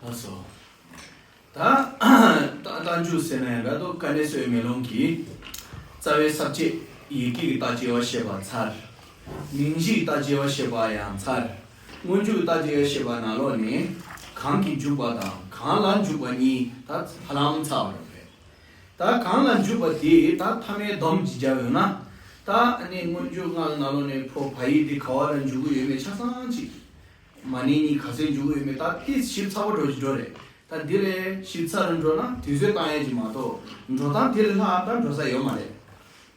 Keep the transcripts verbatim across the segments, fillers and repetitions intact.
ལགས་སོ། ད་རྟགས་འཇུག་ཟེར་ན་ཡང་འདྲ་འདུག་དཀའ་གནད་གསལ་བའི་མེ་ལོང་གི་རྩ་བའི་ས་བཅད་ཡི་གེ་གི་རྟགས་དབྱེ་བ་བཤད་པ་ཚར། མིང་གཞིའི་རྟགས་དབྱེ་བ་བཤད་པ་ཡང་ཚར། སྔོན་འཇུག་རྟགས་དབྱེ་བ་བཤད་པ་ནང་ལོགས་ནས་གང་གིས་འཇུག་པ་དང་གང་ལ་འཇུག་པ་གཉིས་ད་ཧ་ལམ་ཚར་བ་རེད། ད་གང་ལ་འཇུག་པ་དེ་ད་མཐའ་མའི་སྡོམ་གྱིས་སྦྱར་ཡོད་ན། ད་ཨ་ནི་སྔོན་འཇུག་ལྔ་ནང་ལོགས་ནས་ཕོ་བ་ཡིག་དེ་ག་བ་ལ་འཇུག་གི་ཡོད་མེད་ཆ་ཚང་གཅིག་མ་ནིང་གཉིས་ག་ཚོད་འཇུག་གི་ཡོད་མེད་ད་ཏིས་ཞིབ་ཚགས་པོ་འགྲོ་ཞིག་འགྲོ་རེད། ད་འདི་ལས་ཞིབ་ཚགས་རུ་འགྲོ་ན་དུས་ཚོད་བཏང་ཡས་ཀྱི་མ་གཏོགས་འགྲོ་སྟངས་དེ་ལས་ལྷག་ད་འགྲོ་ས་ཡོད་མ་རེད།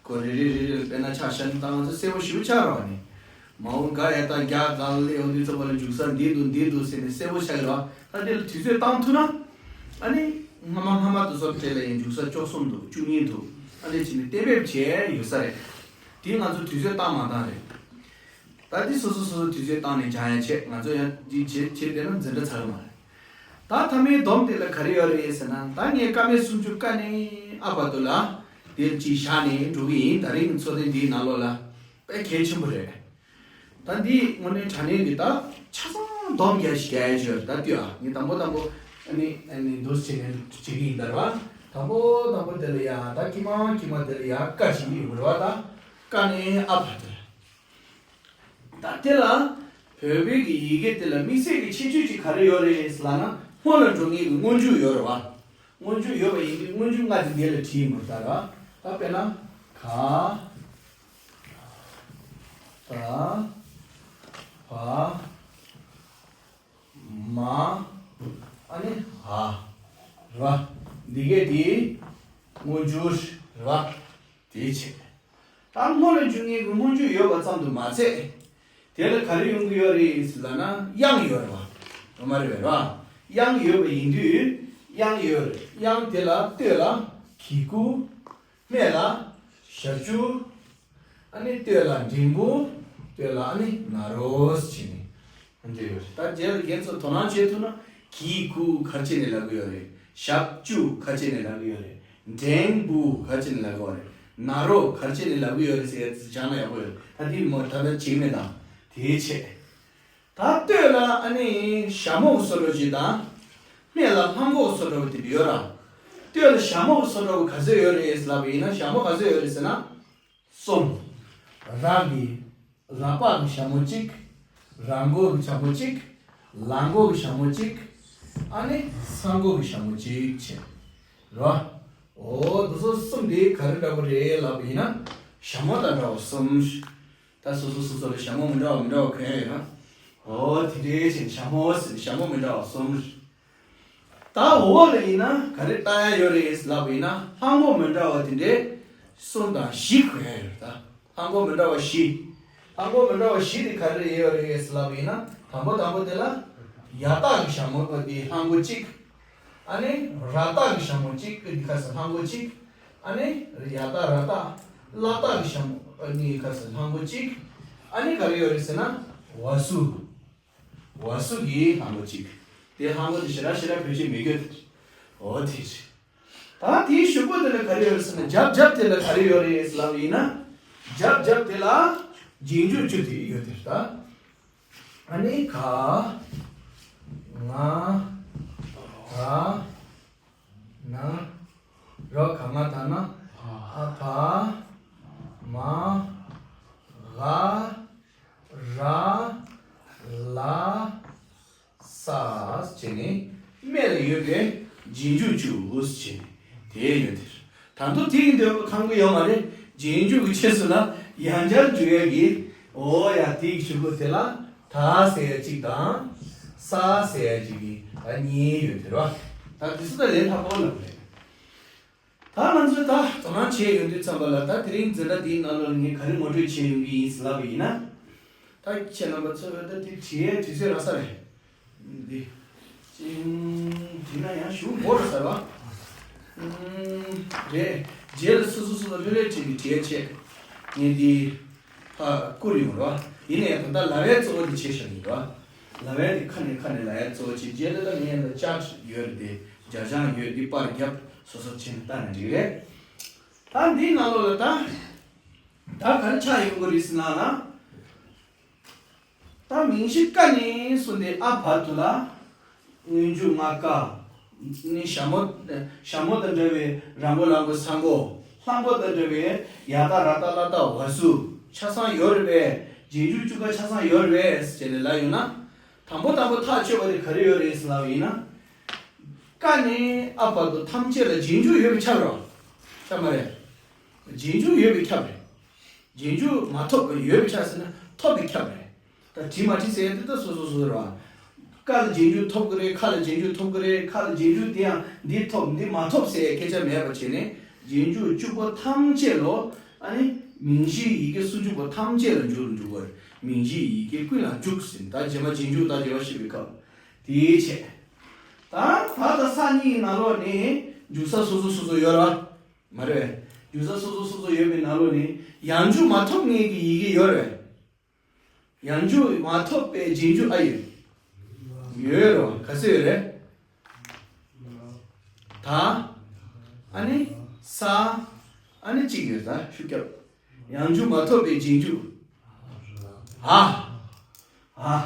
གོ་རེ་རེ་རེ་རེ་དཔེར་ན་ཆ་བཞག་ན་ད་ང་ཚོ་གསལ་པོ་ཞིབ་ཆགས་རོགས་ནི། མ་འོངས་ག་ཡ་ད་རྒྱ་ག་ལ་ཡོང་དུས་ཚོད་པ་ལ་འཇུག་ས་འདི་འདུག་འདི་འདུག་ཟེར་ནས་གསལ་པོ་ཆགས་ཀྱི་རོགས་ད་དེ་ལ་དུས་ཚོད་བཏང་ཐུབ་ན། ཨ་ནི་སྔ་མ་སྔ་མ་དུ་སོབ་དེ་ལ་ཡང་འཇུག་ས་བཅུ་གསུམ་འདུག་བཅུ་གཉིས་འདུག་ཨ་ནི་བྱས་ནས་གཏན་འབེབས་བྱས་ཡོད་ས་རེད། དེ་ང་ཚོ་དུས་ཚོད་བཏང་མ་བཏང་རེད། ད་འདི་སོ་སོ་སོ་སོ་དུས་ཚོད་བཏང་ནས་སྦྱང་ཡ་བྱེད་ང་ཚོ་ཡང་འདི་བྱེད་བྱེད་བསྡད་ན་འཛིན་གྲྭ་ཚར་གི་མ་རེད། ད་མཐའ་མའི་སྡོམ་དེ་ལ་ག་རེ་ཡོད་རེད་ཟེར་ན་ད་ངས་ཀ་མད་སུམ་ཅུ་ཀ་ནས་ཨ་བར་དུ་ལ་དེར་ཅིག་བཞག་ནས་འགྲོ་གི་ཡིན། ད་རིང་གི་འཚོ་རྟེན་འདིའི་ནང་ལོགས་ལ་དཔེ་གལ་ཆེན་པོ་རེད། ད་འདི་དངོས་གནས་དྲང་གནས་ཀྱི་ད་ཆ་ཚང་སྡོམ་རྒྱག་ཞིག་རྒྱག་ཡ་ཅིག་ཡོད་རེད། ད་ལྟོས་ཨ་ངས་དང་པོ་དང་པོ་ཨ་ནི་ཨ་ནི་འདུག་སེ་བྱེད་ནས་བྱེད་ཀྱི་ཡིན་ད་རེད་བ། དང་པོ་དང་པོ་དེ་ལ་ཡ་ད་ཀྱི་མ་ཀྱི་མ་དེ་ལ་ཡ་ཀ་ཅིག་ཡོད་རེད་བ། ད་ཀ་ནས་ཨ་བར་དུ་རེད། ད་དེ་ལ་བོད་པའི་གི་ཡི་གེ་དེ་ལ་དམིགས་བསལ་གྱི་ཁྱད་ཆོས་ཅིག་ག་རེ་ཡོད་རེད་ལབ་ན་སྔོན་ལ་འགྲོ་མཁན་གྱི་སྔོན་འཇུག་ཡོད་རེད་བ། སྔོན་འཇུག་ཡོད་པ་ཡིན་དུས་སྔོན་འཇུག་ལྔ་དེ་འདི་ལ་བྲིས་ཡིན་པར་ལྟར་བ། ད་དཔེར་ན་ག་ད་བ་མ་ཨ་ནི་འ་རེད་བ། འདི་གས་དེ་སྔོན་འཇུག་རེད་བ། དེའི་ཕྱིར། ད་སྔོན་ལ་འཇུག་མཁན་གྱི་སྔོན་འཇུག་ཡོད་པ་ཙམ་དུ་མ་ཚད། དེ་ལ་ག་རེ་ཡོང་གི་ཡོད་རེད་ལབ་ན་དབྱངས་ཡོད་རེད་བ། ཡོད་མ་རེད་བས་ར། དབྱངས་ཡོད་པ་ཡིན་དུས་དབྱངས་ཡོད་རེད། དབྱངས་དེ་ལ་སྟོད་ལ་གི་གུ། སྨད་ལ་ཞབས་ཀྱུ། ཨ་ནི་སྟོད་ལ་འགྲེང་བུ། སྟོད་ལ་ཨ་ནི་ན་རོ་ཟེར་ནས། འདི་ཡོད་རེད། ད་རྗེས་ལ་རྒན་ཚོ་དོ་སྣང་བྱེད་ཐུབ་ན་གི་གུ་ག་རེ་བྱས་ནས་ལབ་ཀྱི་ཡོད་རེད། ཞབས་ཀྱུ་ག་རེ་བྱས་ནས་ལབ་ཀྱི་ཡོད་རེད། འགྲེང་བུ་ག་རེ་བྱས་ནས་ལབ་ཀྱི་ཡོད་རེད། ན་རོ་ག་རེ་བྱས་ནས་ལབ་ཀྱི་ཡོད་རེད་ཟེར་ཡ་སྦྱང་ན་ཡག་པོ་ཡོད་རེད། ད་འདི་མོ་ད་ལྟ་བྱེད་མེད་དང་དེའི་ཆེད། ད་སྟོད་ལ་ཨ་ནི་ཞྭ་མོ་གི་བཟོ་འདྲ་ཅིག་དང་། སྨད་ལ་ལྷམ་གོག་གི་བཟོ་འདྲ་བོ་དེ་འདྲ་ཡོད་ར། སྟོད་ལ་ཞྭ་མོ་གི་བཟོ་འདྲ་བོ་ག་ཚོད་ཡོད་རེད་ལབ་པ་ཡིན་ན་ཞྭ་མོ་ག་ཚོད་ཡོད་རེད་ཟེར་ན། གསུམ། ར་གི། ར་པ་གི་ཞྭ་མོ་གཅིག་ར་མགོ་གི་ཞྭ་མོ་གཅིག་ལ་མགོ་གི་ཞྭ་མོ་གཅིག་ཨ་ནི་ས་མགོ་གི་ཞྭ་མོ་གཅིག་བྱས། རེད་བ། འོ་འདི་ཚོ་གསུམ་དེ་ག་རེ་འདྲ་པོ་རེད་ལབ་པ་ཡིན་ན། ཞྭ་མོ་དང་འདྲ་བ་གསུམ། ད་སོ་སོ་སོ་སོ་ལ་ཞྭ་མོ་མི་འདྲ་བ་མི་འདྲ་བ་གོན་ཡོད་ན། འོ་དེ་འདྲའི་བྱས་ཞྭ་མོ་ཟེར་ཞྭ་མོ་མི་འདྲ་བ་གསུམ། ད་འོག་ལ་ཡིན་ན་ག་རེ་བཏགས་ཡ་ཡོད་རེད་ལབ་པ་ཡིན་ན་ལྷམ་གོག་མི་འདྲ་བ་དེ་འདྲའི་གསུམ་དང་བཞི་གོན་ཡ་ཡོད་རེད་ད། ལྷམ་གོག་མི་འདྲ་བ་བཞི། ལྷམ་གོག་མི་འདྲ་བ་བཞི་དེ་ག་རེ་ཡོད་རེད་ལབ་པ་ཡིན་ན་དང་པོ་དང་པོ་དེ་ལ་ཡ་བཏགས་ཀྱི་ཞྭ་མོ་དེ་ལྷམ་གོག་གཅིག་ཨ་ནི་ར་བཏགས་ཀྱི་ཞྭ་མོ་གཅིག་དེ་ག་ས་ལྷམ་གོག་གཅིག་ཨ་ནི་ཡ་བཏགས་ར་བཏགས་ལ་བཏགས་ཀྱི་ཞྭ་མོ་ཨ་ནི་ག་ས་ལྷམ་གོག་གཅིག་ཨ་ནི་ག་རེ་ཡོད་རེད་ཟེར་ན་བ་སུ། བ་སུ་གི་ལྷམ་གོག་གཅིག་དེ་ལྷམ་གོག་དེ་ཞེ་དྲག་ཞེ་དྲག་བེད་སྤྱོད་མི་དགོས་ཏེ། འོ་དེ་རེད། ད་དེའི་གཞུག་གུ་དེ་ལ་ག་རེ་ཡོད་རེད་ཟེར་ན་རྒྱབ་རྒྱབ་དེ་ལ་ག་རེ་ཡོད་རེད་ཟེར་ལབ་ཡིན་ན། རྒྱབ་རྒྱབ་དེ་ལ་རྗེས་འཇུག་བཅུ་དེ་ཡོད་དེ་རེད་ད། ཨ་ནི་ག་ང་ད་ན་ར་ག་ང་ད་ན་ཨ་བ་མ་ག་ར་ལ་ས་བྱས་ནས་སྨད་ལ་ཡོད་པའི་རྗེས་འཇུག་བཅུ་བྱས་ནས་དེ་ཡོད་དེ། ད་དུང་དེ་ཡིན་དུས་ཁག་པོ་ཡོད་མ་རེད། རྗེས་འཇུག་གི་ཕྱིས་སུ་ལ་ཡང་བསྐྱར་འཇུག་ཡས་ཀྱི་འོ་ཡ་དེའི་གཞུག་གུ་དེ་ལ་ད་ཟེར་ཡ་གཅིག་དང་ས་ཟེར་ཡ་གཅིག་གི་ད་གཉིས་ཡོད་དེ་རེད་བ། ད་དེ་ཚོ་ད་ལས་སླ་པོ་ལབ་རེད། ད་ང་ཚོས་ད་དོ་སྣང་བྱས་ཡོང་དུས་ཙམ་པ་ལ་ད་དེ་རིང་འཛིན་གྲྭ་འདིའི་ནང་ལ་ངས་ག་རེ་ངོ་སྤྲོད་བྱས་ཡོང་གི་ཡིན་ཟེར་ལབ་པ་ཡིན་ན། ད་ཁྱེད་རྣམ་པ་ཚོས་ད་དེ་བྲིས་ཡས་དུས་ཚོད་རག་ས་རེད། འདི། ཅིང་། བྲིས་ན་ཡང་ཞུ་འགོར་ཟེར་བ། ཨུམ། རེད། རྗེས་ལ་སོ་སོ་སོ་སོ་ལྷོད་ལྷོད་བྱས་ནས་བྲིས་ཡས་བྱས། ངས་འདི། ཕ་བསྐུར་ཡོང་རོགས། ཡིན་ནའི་ད་ལྟ་ལབ་ཡས་གཙོ་བོ་འདི་བྱས་བཞག་ཡིན་རོགས། ལབ་ཡས་འདི་ཁ་ནས་ཁ་ནས་ལབ་ཡས་གཙོ་བོ་བྱས་རྗེས་ལ་ད་ངས་ལ་ཅག་ཡོད་རེད་དེ་ཇ་ཆང་ཡོད་འདི་པར་རྒྱབ་སོ་སོ་བྱས་ནས་ལྟ་ན་འགྲིག་རེད། ད་འདིའི་ནང་ལོགས་ལ་ད། ད་ག་རེ་ཆགས་ཡོང་གི་རེད་ཟེར་ན་ལ། ད་མིང་གཞི་ཀ་ནས་གསུངས་ཏེ་ཨ་བར་དུ་ལ། སྔོན་འཇུག་ལྔ་ཀ། ནི་ཞྭ་མོ། ཞྭ་མོ་དང་འདྲ་བའི་ར་མགོ་ལ་མགོ་ས་མགོ། ལྷ་མགོ་དང་འདྲ་བའི་ཡ་བཏགས་ར་བཏགས་བླ་བཏགས་ཝ་ཟུག་ཆ་ཚང་ཡོད་རེད་པས། རྗེས་འཇུག་བཅུ་ཀ་ཆ་ཚང་ཡོད་རེད་པས་ཟེར་ནས་ལབ་ཡོང་ན། དང་པོ་དང་པོ་ཐག་ཆོད་པ་དེ་ག་རེ་ཡོད་རེད་ཟེར་ལབ་པ་ཡིན་ན། ཀ་ནས་ཨ་བར་དུ་ཐམས་ཅད་ལ་རྗེས་འཇུག་ཡོད་པས་ཁྱབ་རོ། ཁྱབ་མ་རེད། རྗེས་འཇུག་ཡོད་པས་ཁྱབ་རེད། རྗེས་འཇུག་མ་ཐོབ་ཡོད་པས་ཁྱབ་ཟེར་ན་ཐོབ་པས་ཁྱབ་རེད། ད་བྲིས་མ་བྲིས་ཟེར་ཡ་དེ་ད་སོ་སོ་སོ་སོ་རེད་བ། ཀ་ལ་རྗེས་འཇུག་ཐོབ་ཀྱི་རེད། ཁ་ལ་རྗེས་འཇུག་ཐོབ་ཀྱི་རེད། ཁ་ལ་རྗེས་འཇུག་དེ་ཡང་འདི་ཐོབ་འདི་མ་ཐོབ་ཟེར་ཡ་སྐད་ཆ་མེད་པ་བྱས་ནས། རྗེས་འཇུག་བཅུ་པོ་ཐམས་ཅད་ལོ། ཨ་ནི་མིང་གཞིའི་ཡི་གེ་སུམ་ཅུ་པོ་ཐམས་ཅད་ལ་འཇུག་ལ་འཇུག་པ་རེད། མིང་གཞིའི་ཡི་གེ་ཀུན་ལ་འཇུག་ཟེར། ད་རྗེས་མ་རྗེས་འཇུག་ད་རྗེས་མ་ཤེས་པའི་སྐབས་དེའི་ཆེད། ད་ད་ད་ས་གཉིས་ནང་ལོགས་ནས་འཇུག་ས་སོ་སོ་སོ་སོ་ཡོད་ར། མ་རེད། འཇུག་ས་སོ་སོ་སོ་སོ་ཡོད་པའི་ནང་ལོགས་ནས་ཡང་འཇུག་མ་ཐོབ་མཁན་གྱི་ཡི་གེ་ཡོད་རེད། ཡང་འཇུག་མ་ཐོབ་པའི་རྗེས་འཇུག་ཨ་ཡོད། ཡོད་རོ། ག་ཚོད་ཡོད་རེད། ད། ཨ་ནི། ས། ཨ་ནི་གཅིག་ཡོད་ད་ཤུགས་རྒྱབ། ཡང་འཇུག་མ་ཐོབ་པའི་རྗེས་འཇུག་ཨ། ཨ།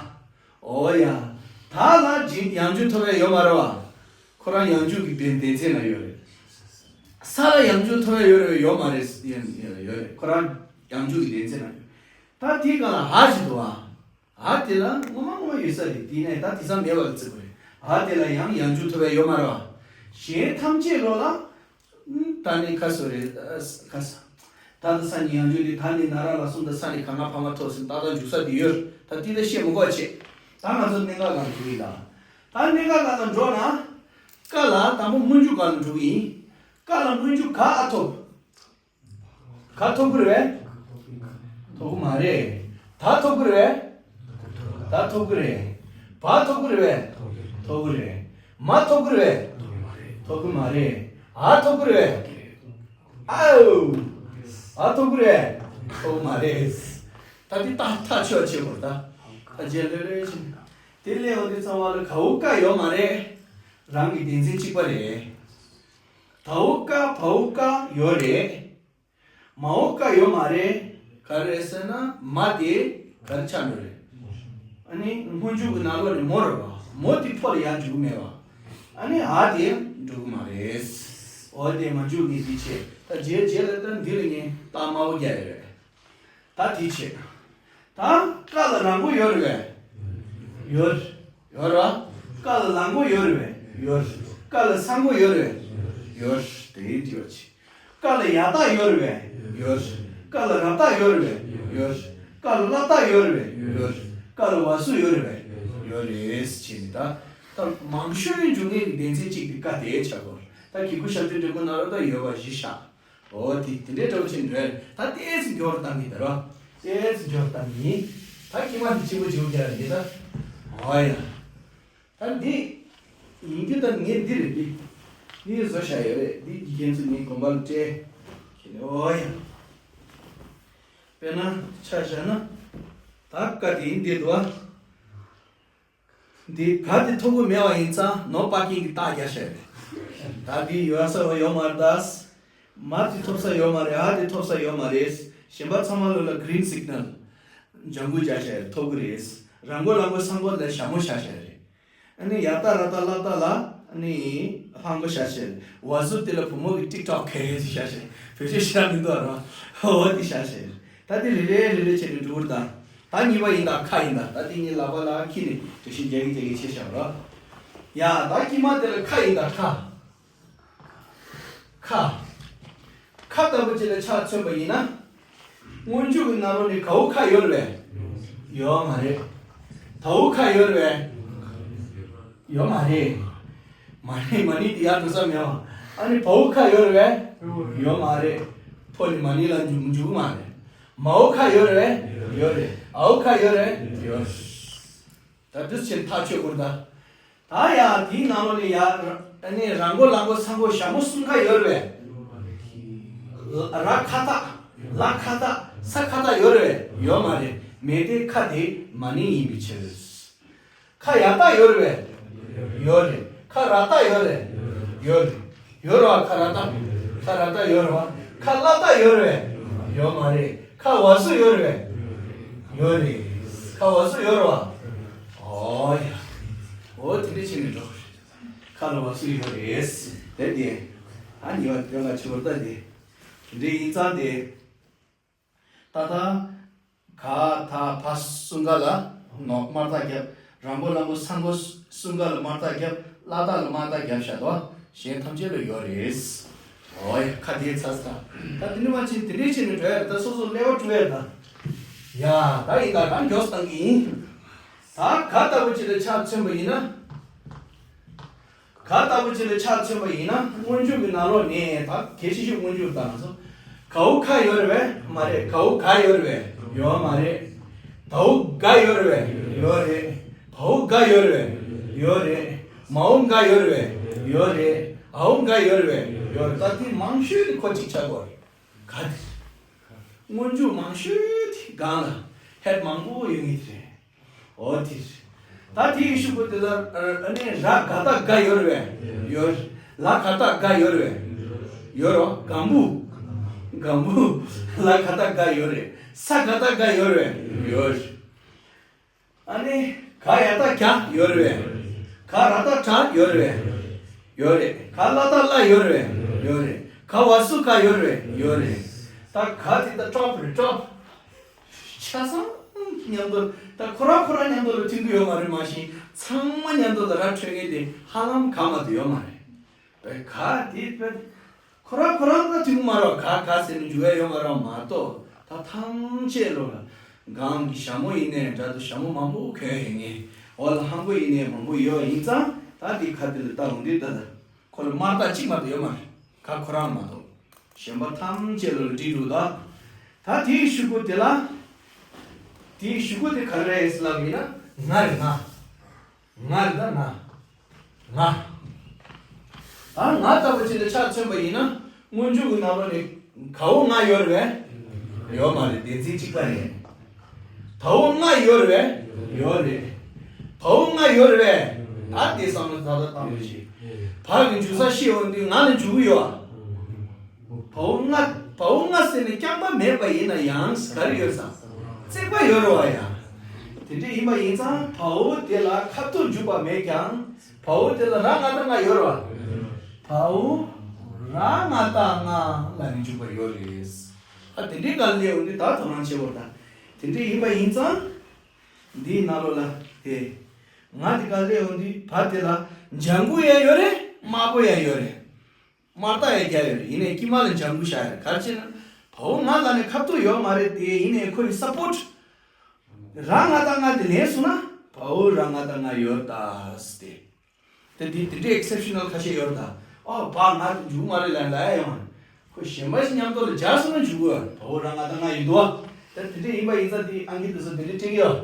ཨོ་ཡ། ད་ལ་རྗེས་ཡང་འཇུག་ཐོབ་ཡ་ཡོད་མ་རེད་བ། ཁོ་རང་ཡང་འཇུག་གི་སྡེ་སྡེ་ཚན་ལ་ཡོད་རེད། ས་ལ་ཡང་འཇུག་ཐོབ་ཡ་ཡོད་རེད་ཡོད་མ་རེད་ཡོད་ཡོད་རེད། ཁོ་རང་ཡང་འཇུག་གི་སྡེ་ཚན་ལ་ཡོད། ད་དེའི་སྒང་ལ་ཨ་ཞིག་འདུག་བ། ཨ་དེ་ལ་ངོ་མ་ངོ་མ་ཡོད་ས་རེད། དེ་ནས་ད་དེ་ཚང་མེད་པ་ལ་བརྩི་དགོས་རེད། ཨ་དེ་ལ་ཡང་ཡང་འཇུག་ཐོབ་ཡ་ཡོད་མ་རེད་བ། གཞན་ཐམས་ཅད་ལོ་ལ། ད་ནི་ཁ་སོ་རེད། ཁ་ས། ད་ད་ས་ནི་ཡང་འཇུག་དེ་ད་ནི་ན་ར་ལ་སོང་ད་ས་ནི་ག་ང་ཕ་མ་ཐོག་ཟིན་ད་ད་འཇུག་ས་དེ་ཡོད། ད་དེ་ད་བཤད་མི་དགོས་བྱེད། ད་ང་ཚོ་གནད་འགག་སྒང་འགྲོ་གི་ཡིན་ད། ད་གནད་འགག་སྒང་ལ་འགྲོ་ན། ཀ་ལ་དང་པོ་སྔོན་འཇུག་ག་ལ་འགྲོ་གི་ཡིན། ཀ་ལ་སྔོན་འཇུག་ག་ཨ་ཐོབ། ག་ཐོབ་ཀྱི་རེད་པས། ཐོབ་ཀྱི་མ་རེད། ད་ཐོབ་ཀྱི་རེད་པས། ད་ཐོབ་ཀྱི་རེད། བ་ཐོབ་ཀྱི་རེད་པས། ཐོབ་ཀྱི་རེད། མ་ཐོབ་ཀྱི་རེད་པས། ཐོབ་ཀྱི་མ་རེད། འ་ཐོབ་ཀྱི་རེད་པས། ཨའོ། འ་ཐོབ་ཀྱི་རེད་པས། ཐོབ་ཀྱི་མ་རེད། ད་འདི་ད་ཐག་ཆོད་བྱེད་དགོས་ད། ད་རྗེས་ལོས་ལོས་བྱེད། དེ་ལས་འོ་དེ་ཚང་བ་ལ་གའོ་ཀ་ཡོད་མ་རེད། རང་གི་སྡེ་ཚན་གཅིག་པ་རེད། དའོ་ཀ་བའོ་ཀ་ཡོད་རེད། མའོ་ཀ་ཡོད་མ་རེད། ག་རེ་རེད་ཟེར་ན་མ་དེ་ག་རེ་ཆགས་འགྲོ་རེད། ཨ་ནི་སྔོན་འཇུག་གི་ནང་ལོགས་ནས་མོ་རེད་བ། མོ་དེ་ཕོ་ལ་ཡང་འཇུག་གི་མེད་བ། ཨ་ནི་འ་དེ་འགྲོ་གི་མ་རེད། འོ་དེ་མ་འཇུག་གི་འདི་བྱས་ད་རྗེས་རྗེས་ལ་ད་འདི་ལ་ངས་རྟགས་དམར་པོ་རྒྱག་ཡོད་རེད། ད་དེ་བྱས། ད་ཀ་ལ་ར་མགོ་ཡོད་རེད་པས། ཡོད། ཡོད་རེད་བ། ཀ་ལ་ལ་མགོ་ཡོད་རེད་པས། ཡོད། ཀ་ལ་ས་མགོ་ཡོད་རེད་པས། ཡོད། དེ་འདི་བ་ཆེ། ཀ་ལ་ཡ་བཏགས་ཡོད་རེད་པས། ཡོད། ཀ་ལ་ར་བཏགས་ཡོད་རེད་པས། ཡོད། ཀ་ལ་བླ་བཏགས་ཡོད་རེད་པས། ཡོད། ཀ་ལ་བ་སུ་ཡོད་རེད་པས། ཡོད་རེད་ཟེར་ནས་ད། ད་མང་ཤོས་འཇུག་མཁན་གྱི་སྡེ་ཚན་གཅིག་དེ་ཀ་དེ་ཆགས་དགོས། ད་གི་གུ་ཞབས་ཀྱུ་འབྲི་གུ་ནང་ལ་ད་ཡོད་པ་བཞི་ཆགས། འོ་དེ་དེ་འདྲའི་འདྲ་བོ་ཅིག་འདྲ། ད་ཏོག་ཙམ་མགྱོགས་རུ་བཏང་གི་ཡིན་ད་རོ། ཏོག་ཙམ་མགྱོགས་རུ་བཏང་གི་ཡིན། ད་ཁྱི་མ་འདི་ཆེན་པོ་བྱེད་དགོས་ཀྱི་རེད་ད། འོ་ཡ། ད་འདི་ཡིན་རྒྱུ་ད་ངས་འདི་རེད་འདི། འདི་བཟོ་བཞག་ཡོད་རེད། འདི་ཁྱེད་ཚོ་ངས་དགོན་པ་ལ་སྤྲད། ཁྱེད་ནས་འོ་ཡ། དཔེར་ན་ཆ་བཞག་ན། ད་ཀ་དེ་ཡིན་འདི་འདུག་ཨ། འདི་ག་དེ་ཐོབ་ཀྱི་མེད་པ་ཡིན་ཙང་ནོ་པར་ཀིང་གི་རྟགས་རྒྱག་བཞག་རེད། ད་འདི་ཡོད་ས་ཡོད་མ་རེད་ད། མ་དེ་ཐོབ་ས་ཡོད་མ་རེད། འ་དེ་ཐོབ་ས་ཡོད་མ་རེད། གཞན་པ་ཚང་མ་ལོ་ལ་གི་རིན་སིག་ནལ། ལྗང་གུ་རྒྱག་བཞག་རེད། ཐོབ་ཀྱི་རེད། ར་མགོ་ལ་མགོ་ས་མགོ་ལ་ཞྭ་མོ་བཞག་བཞག་རེད། ཨ་ནི་ཡ་བཏགས་ར་བཏགས་བླ་བཏགས་ལ་ཨ་ནི་ལྷ་མགོ་བཞག་བཞག་རེད། ཝ་ཟུག་དེ་ལ་བུ་མོ་གི་ཊིག་ཊོག་ག་རེ་བཞག་བཞག་རེད། བེད་སྤྱོད་ཤེས་རབ་མི་འདུག་ཨ་རོ། འོ་དེ་བཞག་བཞག་རེད། ད་དེ་རེ་རེ་རེ་རེ་བྱས་ནས་འགྲོ་གི་རེད་ད། ད་གཉིས་པ་ཡིན་ད་ཁ་ཡིན་ད། ད་དེ་གཉིས་ལག་པ་ལ་འཁྱེར་ནས་འགྲེལ་བཤད་རྒྱག་གི་རྒྱག་གི་བྱས་བཞག་རོ། ཡ་ད་དཀྱིལ་མ་དེ་ལ་ཁ་ཡིན་ད་ཁ། ཁ། ཁ་ལྟ་བུ་ཅིག་ལ་ཆ་མཚོན་པ་ཡིན་ན། སྔོན་འཇུག་གི་ནང་ལོགས་ནས་གའོ་ཁ་ཡོད་རེད་པས། ཡོད་མ་རེད། དའོ་ཁ་ཡོད་རེད་པས། ཡོད་མ་རེད། མ་ནི་མ་ནི་དེ་ཡར་འགྲོ་ས་མེད་པ། ཨ་ནི་བའོ་ཁ་ཡོད་རེད་པས། ཡོད་མ་རེད། ཕོ་ནི་མ་ནི་ལ་འཇུག་འཇུག་མ་རེད། མའོ་ཁ་ཡོད་རེད་པས། ཡོད་རེད། འའོ་ཁ་ཡོད་རེད་པས། ཡོད། ད་འདི་ཕྱིར་ཐག་ཆོད་དགོས་ད། ད་ཡ་དེའི་ནང་ལོགས་ནས་ཡ་ཨ་ནི་ར་མགོ་ལ་མགོ་ས་མགོ་ཞྭ་མོ་གསུམ་ཀ་ཡོད་རེད་པས། ར་ཁ་བཏགས། ལ་ཁ་བཏགས། ས་ཁ་བཏགས་ཡོད་རེད་པས། ཡོད་མ་རེད། མེད་དེ་ཁ་དེ་མ་ནིང་ཡིན་པའི་ཕྱིར། ཁ་ཡ་བཏགས་ཡོད་རེད་པས། ཡོད་རེད། ཁ་ར་བཏགས་ཡོད་རེད། ཡོད་རེད། ཡོད་རེད་བ། ཁ་ར་བཏགས། ཁ་ར་བཏགས་ཡོད་རེད་བ། ཁ་བླ་བཏགས་ཡོད་རེད་པས། ཡོད་མ་རེད། ཁ་ཝ་ཟུག་ཡོད་རེད་པས། ཡོད་རེད། ཁ་ཝ་ཟུག་ཡོད་རེད་བ། ཨོ་ཡ། འོ་དེ་འདྲ་བྱས་ནས་འགྲོ། ཁ་ལ་བ་སུ་ཡོད་རེད། དེ་དེ། ཨ་ཉི་བ་དེ་ལ་ཆུ་བུར་ད་དེ། དེ་འདྲ་ཡིན་ཙང་དེ། ད་ལྟ། ག་ད་བ་གསུམ་ཀ་ལ་ནོ་དམར་རྟགས་བརྒྱབ། ར་མགོ་ལ་མགོ་ས་མགོ་གསུམ་ཀ་ལ་དམར་རྟགས་བརྒྱབ། ལ་རྟགས་ལ་དམར་རྟགས་བརྒྱབ་བཞག་དོ། གཞན་ཐམས་ཅད་ལ་ཡོད་རེད། ཨོ་ཡ་ཁ་དེ་ཚ་ས། ད་དེ་ནི་མ་ཕྱིན་དེ་འདྲས་བྱས་ནས་འགྲོ་ཡ་རེད། ད་སོ་སོ་ཀླད་པ་དཀྲུག་ཡ་རེད་ད། ཡ་ད་ཡིན་ད་རང་མགྱོགས་བཏང་གི་ཡིན། ད་ག་ལྟ་བུ་ཅིག་ལ་ཆ་མཚོན་པ་ཡིན་ན། ག་ལྟ་བུ་ཅིག་ལ་ཆ་མཚོན་པ་ཡིན་ན། སྔོན་འཇུག་གི་ནང་ལོགས་ནས་ད་གལ་ཆེ་ཤོས་སྔོན་འཇུག་དང་སོ། གའུ་ཁ་ཡོད་རེད་པས། མ་རེད། གའུ་ག་ཡོད་རེད་པས། ཡོད་མ་རེད། དའུ་ག་ཡོད་རེད་པས། ཡོད་རེད། བའུ་ག་ཡོད་རེད་པས། ཡོད་རེད། མའུ་ག་ཡོད་རེད་པས། ཡོད་རེད། ཨའུ་ག་ཡོད་རེད་པས། ཡོད་རེད། ད་དེ་མང་ཤོས་དེ་ཁོ་གཅིག་ཆགས་དགོས་རེད། ག་དེ་རེད། སྔོན་འཇུག་མང་ཤོས་དེ་སྒང་ལ་ཧེད་མང་པོ་ཡོད་ངེས་དེ་རེད། འོ་དེ་རེད། ད་དེའི་གཞུག་གུ་དེ་ལ་ཨ་ནི་ར་ག་བཏགས་དགའ་ཡོད་རེད་པས། ཡོད། ལ་ག་བཏགས་དགའ་ཡོད་རེད་པས། ཡོད་རོ། སྒམ་པོ། སྒམ་པོ། ལ་ག་བཏགས་དགའ་ཡོད་རེད། ས་ག་བཏགས་དགའ་ཡོད་རེད་པས། ཡོད། ཨ་ནི་ག་ཡ་བཏགས་གྱ་ཡོད་རེད་པས། ག་ར་བཏགས་གྲ་ཡོད་རེད་པས། ཡོད་རེད། ག་ལ་བཏགས་གླ་ཡོད་རེད་པས། ཡོད་རེད། ག་བ་སུ་ག་ཡོད་རེད་པས། ཡོད་རེད། ད་ག་དེ་ད་ཀྲོབ་རེད་ཀྲོབ། ཆ་ཚང་མཉམ་དུ་ད་ཁོ་རང་ཁོ་རང་མཉམ་དུ་ལ་མཐུན་གྱི་ཡོད་མ་རེད། མ་གཞི་ཚང་མ་མཉམ་དུ་ལ་ར་འཕྲོད་མཁན་དེ་ཧ་ལམ་ག་མ་གཏོགས་ཡོད་མ་རེད། བའི་ག་དེ་བས་ཁོ་རང་ཁོ་རང་ལ་མཐུན་གྱི་མ་རེད། ག་ག་ཟེར་ནས་འཇུག་ཡ་ཡོད་མ་རེད་མ་གཏོགས། ད་ཐམས་ཅད་ལོ་ལ་གང་གི་ཞྭ་མོ་ཡིན་ནའི་འདྲ་འདུག་ཞྭ་མོ་མང་པོ་གོན་ཡོད་ངེས། འོ་ལ་ལྷམ་གོག་ཡིན་ནའི་མང་པོ་ཡོད། ཡིན་ཙང་ད་དེ་ག་དེ་ལ་ལྟ་འོང་དུས་ད་ད་ཁོ་ལ་དམར་རྟགས་གཅིག་མ་གཏོགས་ཡོད་མ་རེད། ག་ཁོ་རང་མ་གཏོགས། གཞན་པ་ཐམས་ཅད་ལ་འགྲིག་འདུག་ད། ད་དེའི་གཞུག་གུ་དེ་ལ། དེའི་གཞུག་གུ་དེ་ག་རེ་རེད་ལབ་ཡིན་ན་ང་རེད་ང་། ང་རེད་ད་ང་། ང་། ད་ང་ལྟ་བུ་ཅིག་ལ་ཆ་མཚོན་པ་ཡིན་ན་སྔོན་འཇུག་གི་ནང་ལོགས་ནས་གའུ་ང་ཡོད་རེད་པས། ཡོད་མ་རེད། སྡེ་ཚན་གཅིག་པ་རེད། དའུ་ང་ཡོད་རེད་པས། ཡོད་རེད། བའུ་ང་ཡོད་རེད་པས། ད་དེ་བསམ་བློ་ད་ལྟ་བཏང་རོགས་བྱེད། བ་གི་འཇུག་ས་ཤི་འོང་དུས་ང་ལ་འཇུག་གི་ཡོད། བའུ་ང་བའུ་ང་ཟེར་ནས་རྐྱང་པ་མེད་པ་ཡིན་ན་ཡང་ག་རེ་ཡོད་ས། བརྩེགས་པ་ཡོད་རེད་པ་ཡ། དེ་འདྲ་ཡིན་པ་ཡིན་ཙང་བའུ་དེ་ལ་ཁ་ཐུག་འཇུག་པ་མེད་ཀྱང་། བའུ་དེ་ལ་ར་ང་བཏགས་ང་ཡོད་རེད་པ། བའུ་ར་ང་བཏགས་ང་ལ་ནི་འཇུག་པ་ཡོད་རེད། ཨ་དེ་འདྲའི་སྒང་ལ་སླེབས་འོང་དུས་ད་དོ་སྣང་བྱེད་དགོས་ད། དེ་འདྲ་ཡིན་པ་ཡིན་ཙང་། འདིའི་ནང་ལོགས་ལ་དེ། ང་དེ་ག་སླེབས་འོང་དུས་བ་དེ་ལ་ལྗང་གུ་ཡང་ཡོད་རེད། དམར་པོ་ཡང་ཡོད་རེད། དམར་རྟགས་ཡང་རྒྱག་ཡོད་རེད། ཡིན་ནའི་དཀྱིལ་མ་ལ་ལྗང་གུ་བཞག་ཡོད་རེད། ག་རེ་བྱས་ན། བའུ་ང་ལ་ནི་ཁ་ཐུག་ཡོད་མ་རེད་དེ། ཡིན་ནའི་ཁོ་ཡི་སཔོར་ཊི། ར་ང་བཏགས་ང་དེ་ལེན་སོང་ན་བའུ་ར་ང་བཏགས་ང་ཡོད་ད་སྟེ། དེ་དེ་དེ་འདྲའི་ཨེག་སེབ་ཤ་ནལ་ཁ་ཤས་ཡོད་རེད་ད། ཨོ་བ་ང་དེ་འཇུག་མ་རེད་ལབ་ལབ་ཡ་ཡོང་། ཁོ་གཞན་པ་ཞིག་མཉམ་དུ་ལ་སྦྱར་སོང་ན་འཇུག་གི་ཡོད། བའུ་ར་ང་བཏགས་ང་ཡིན་འདུག་བ། ད་དེ་འདྲ་ཡིན་པ་ཡིན་ཙང་དེ་ཨང་ཀི་དེ་ཚོ་དེ་འདྲ་སྤྲད་ཀྱི་ཡོད།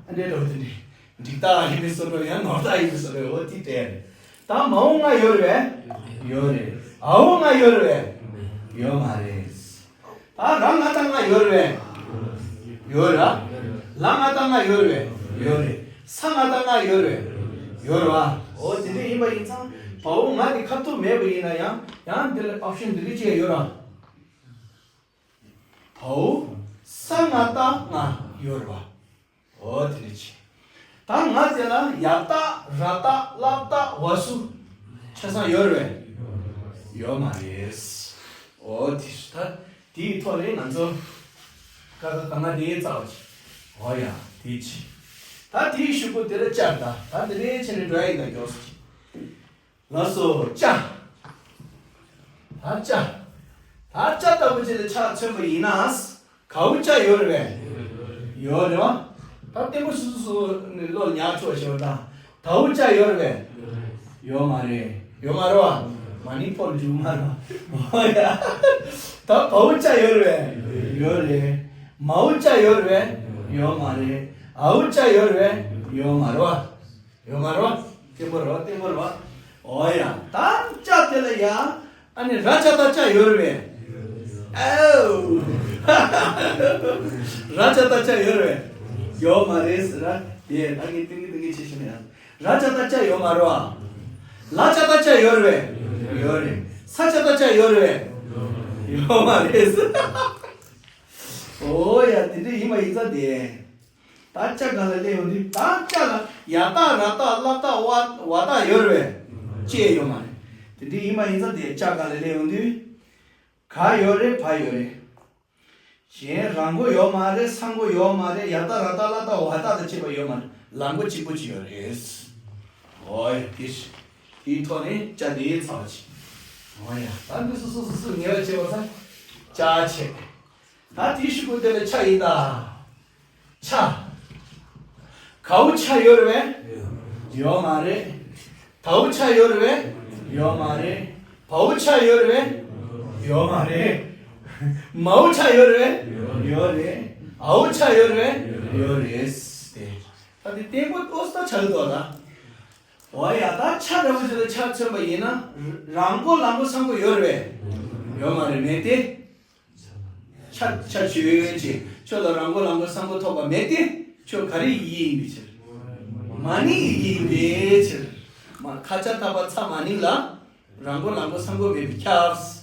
ཨ་འདྲའི་འགྲོ་དེ་འདྲ། འགྲིག་རྟགས་ཡིན་པའི་བཟོ་འདྲ་ཡང་ནོར་རྟགས་ཡིན་པའི་བཟོ་འདྲ། འོ་དེ་སྤྲད་ཡ་རེད། ད་མའུ་ང་ཡོད་རེད་པས། ཡོད་རེད། ཨའུ་ང་ཡོད་རེད་པས། ཡོད་མ་རེད། ད་ར་ང་བཏགས་ང་ཡོད་རེད་པས། ཡོད་ར། ལ་ང་བཏགས་ང་ཡོད་རེད་པས། ཡོད་རེད། ས་ང་བཏགས་ང་ཡོད་རེད་པས། ཡོད་ར། འོ་དེ་འདྲ་ཡིན་པ་ཡིན་ཙང་བའུ་ང་དེ་ཁ་ཐུག་མེད་པ་ཡིན་ན་ཡང་ཡང་འདི་ལ་ཨོབ་ཤན་འདི་འདྲ་ཅིག་ཡོད་ར། བའུ་ས་ང་བཏགས་ང་ཡོད་རེད་པ། འོ་དེ་འདྲ་ཅིག་ད་ང་དེ་ལ་ཡ་བཏགས་ར་བཏགས་ལ་བཏགས་བ་སུ་ཆ་ཚང་ཡོད་རེད་པས། ཡོད་མ་རེད། འོ་དེ་ད་དེའི་ཐོག་ནས་ང་ཚོ་ཀ་ཁ་ག་ང་དེ་རྩ་བ་ཅིག་འོ་ཡ་དེ་ཅིག་ད་དེའི་གཞུག་གུ་དེ་ལ་བཅར་ད། ད་དེ་འདྲའི་ཆེ་ནས་འགྲོ་ཡ་ཡིན་ད་མགྱོགས་སུ་ཅིག་ལགས་སོ། ཅ། ད་ཅ། ད་ཅ་ལྟ་བུ་ཅིག་ལ་ཆ་མཚོན་པ་ཡིན་ན། གའུ་ཅ་ཡོད་རེད་པས། ཡོད་རེད་པ། ད་ལྟད་མོ་སུ་སུ་ནི་བློ་ཉག་ཆོག་ཞེས་པ་དང་། དའུ་ཅ་ཡོད་རེད་པས། ཡོད་མ་རེད། ཡོད་མ་རེད་པ། མ་ནི་ཕོར་འཇུག་མ་རེད་པ། ཨོ་ཡ། ད་བའུ་ཅ་ཡོད་རེད་པས། ཡོད་རེད། མའུ་ཅ་ཡོད་རེད་པས། ཡོད་མ་རེད། ཨའུ་ཅ་ཡོད་རེད་པས། ཡོད་མ་རེད་པ། ཡོད་མ་རེད་པ། བརྟན་པོ་རེད་པ། བརྟན་པོ་རེད་པ། འོ་ཡ། ད་ཅ་དེ་ལ་ཡ། ཨ་ནི་ར་ཅ་བཏགས་ཅ་ཡོད་རེད་པས། ཨའུ། ར་ཅ་བཏགས་ཅ་ཡོད་རེད་པས། ཡོད་མ་རེད་ཟེར་ར། དེ་ད་ངས་ཏིང་ངེ་ཏིང་ངེ་བྱེད་ཤེས་ན་ཡ། ར་ཅ་བཏགས་ཅ་ཡོད་མ་རེད་པ། ལ་ཅ་བཏགས་ཅ་ཡོད་རེད་པས། ཡོད་རེད། ས་ཅ་བཏགས་ཅ་ཡོད་རེད་པས། ཡོད་མ་རེད་ཟེར། འོ་ཡ། དེ་འདྲ་ཡིན་པ་ཡིན་ཙང་དེ། ད་ ད་ཅ་ག་ལ་སླེབས་ཡོང་དུས་ད་ཅ་ལ་ཡ་བཏགས་ར་བཏགས་ལ་བཏགས་ཝ་ཝ་བཏགས་ཡོད་རེད་པས། ཅི་ཡོད་མ་རེད། དེ་འདྲ་ཡིན་པ་ཡིན་ཙང་དེ་ཅ་ག་ལ་སླེབས་ཡོང་དུས། ག་ཡོད་རེད། བ་ཡོད་རེད། གཞན་ར་མགོ་ཡོད་མ་རེད། ས་མགོ་ཡོད་མ་རེད། ཡ་བཏགས་ར་བཏགས་ལ་བཏགས་ཝ་བཏགས་དང་བཅས་པ་ཡོད་མ་རེད། ལ་མགོ་གཅིག་པོ་ཅིག་ཡོད་རེད། འོ་ཡ་དེ་དེའི་ཐོག་ནས་ཅ་དེ་ཚར་བ་ཅིག་འོ་ཡ་ད་འདི་སོ་སོ་སོ་སོ་ངེས་པ་བྱེད་པ་ས་ཅ་བྱེད། ད་དེའི་གཞུག་གུ་དེ་ལ་ཆ་ཡིན་ད། ཆ། གའུ་ཆ་ཡོད་རེད་པས། ཡོད་མ་རེད། དའུ་ཆ་ཡོད་རེད་པས། ཡོད་མ་རེད། བའུ་ཆ་ཡོད་རེད་པས། ཡོད་མ་རེད། མའུ་ཆ་ཡོད་རེད་པས། ཡོད་རེད། འའུ་ཆ་ཡོད་རེད་པས། ཡོད་རེད། དེ་ད་དེ་ལྟད་མོ་ཏོག་ཙམ་ཆགས་འདུག་ད། འོ་ཡ་ད་ཆ་འདྲ་པོ་ཅིག་ལ་ཆ་མཚོན་པ་ཡིན་ན། ར་མགོ་ལ་མགོ་ས་མགོ་ཡོད་རེད་པས། ཡོད་མ་རེད། མེད་དེ། ཆ་ཆ་ཆོས་ཅན། ཁྱོད་ལ་ར་མགོ་ལ་མགོ་ས་མགོ་ཐོགས་པ་མེད་དེ། ཁྱོད་ག་རེ་ཡི་གེ་ཡིན་པའི་ཕྱིར། མ་ནིང་ཡི་གེ་ཡིན་པའི་ཕྱིར། མ་ཁ་ཆ་ཐ་པ་ཚ་མ་ནིང་ལ་ར་མགོ་ལ་མགོ་ས་མགོ་མེད་པས་ཁྱབ།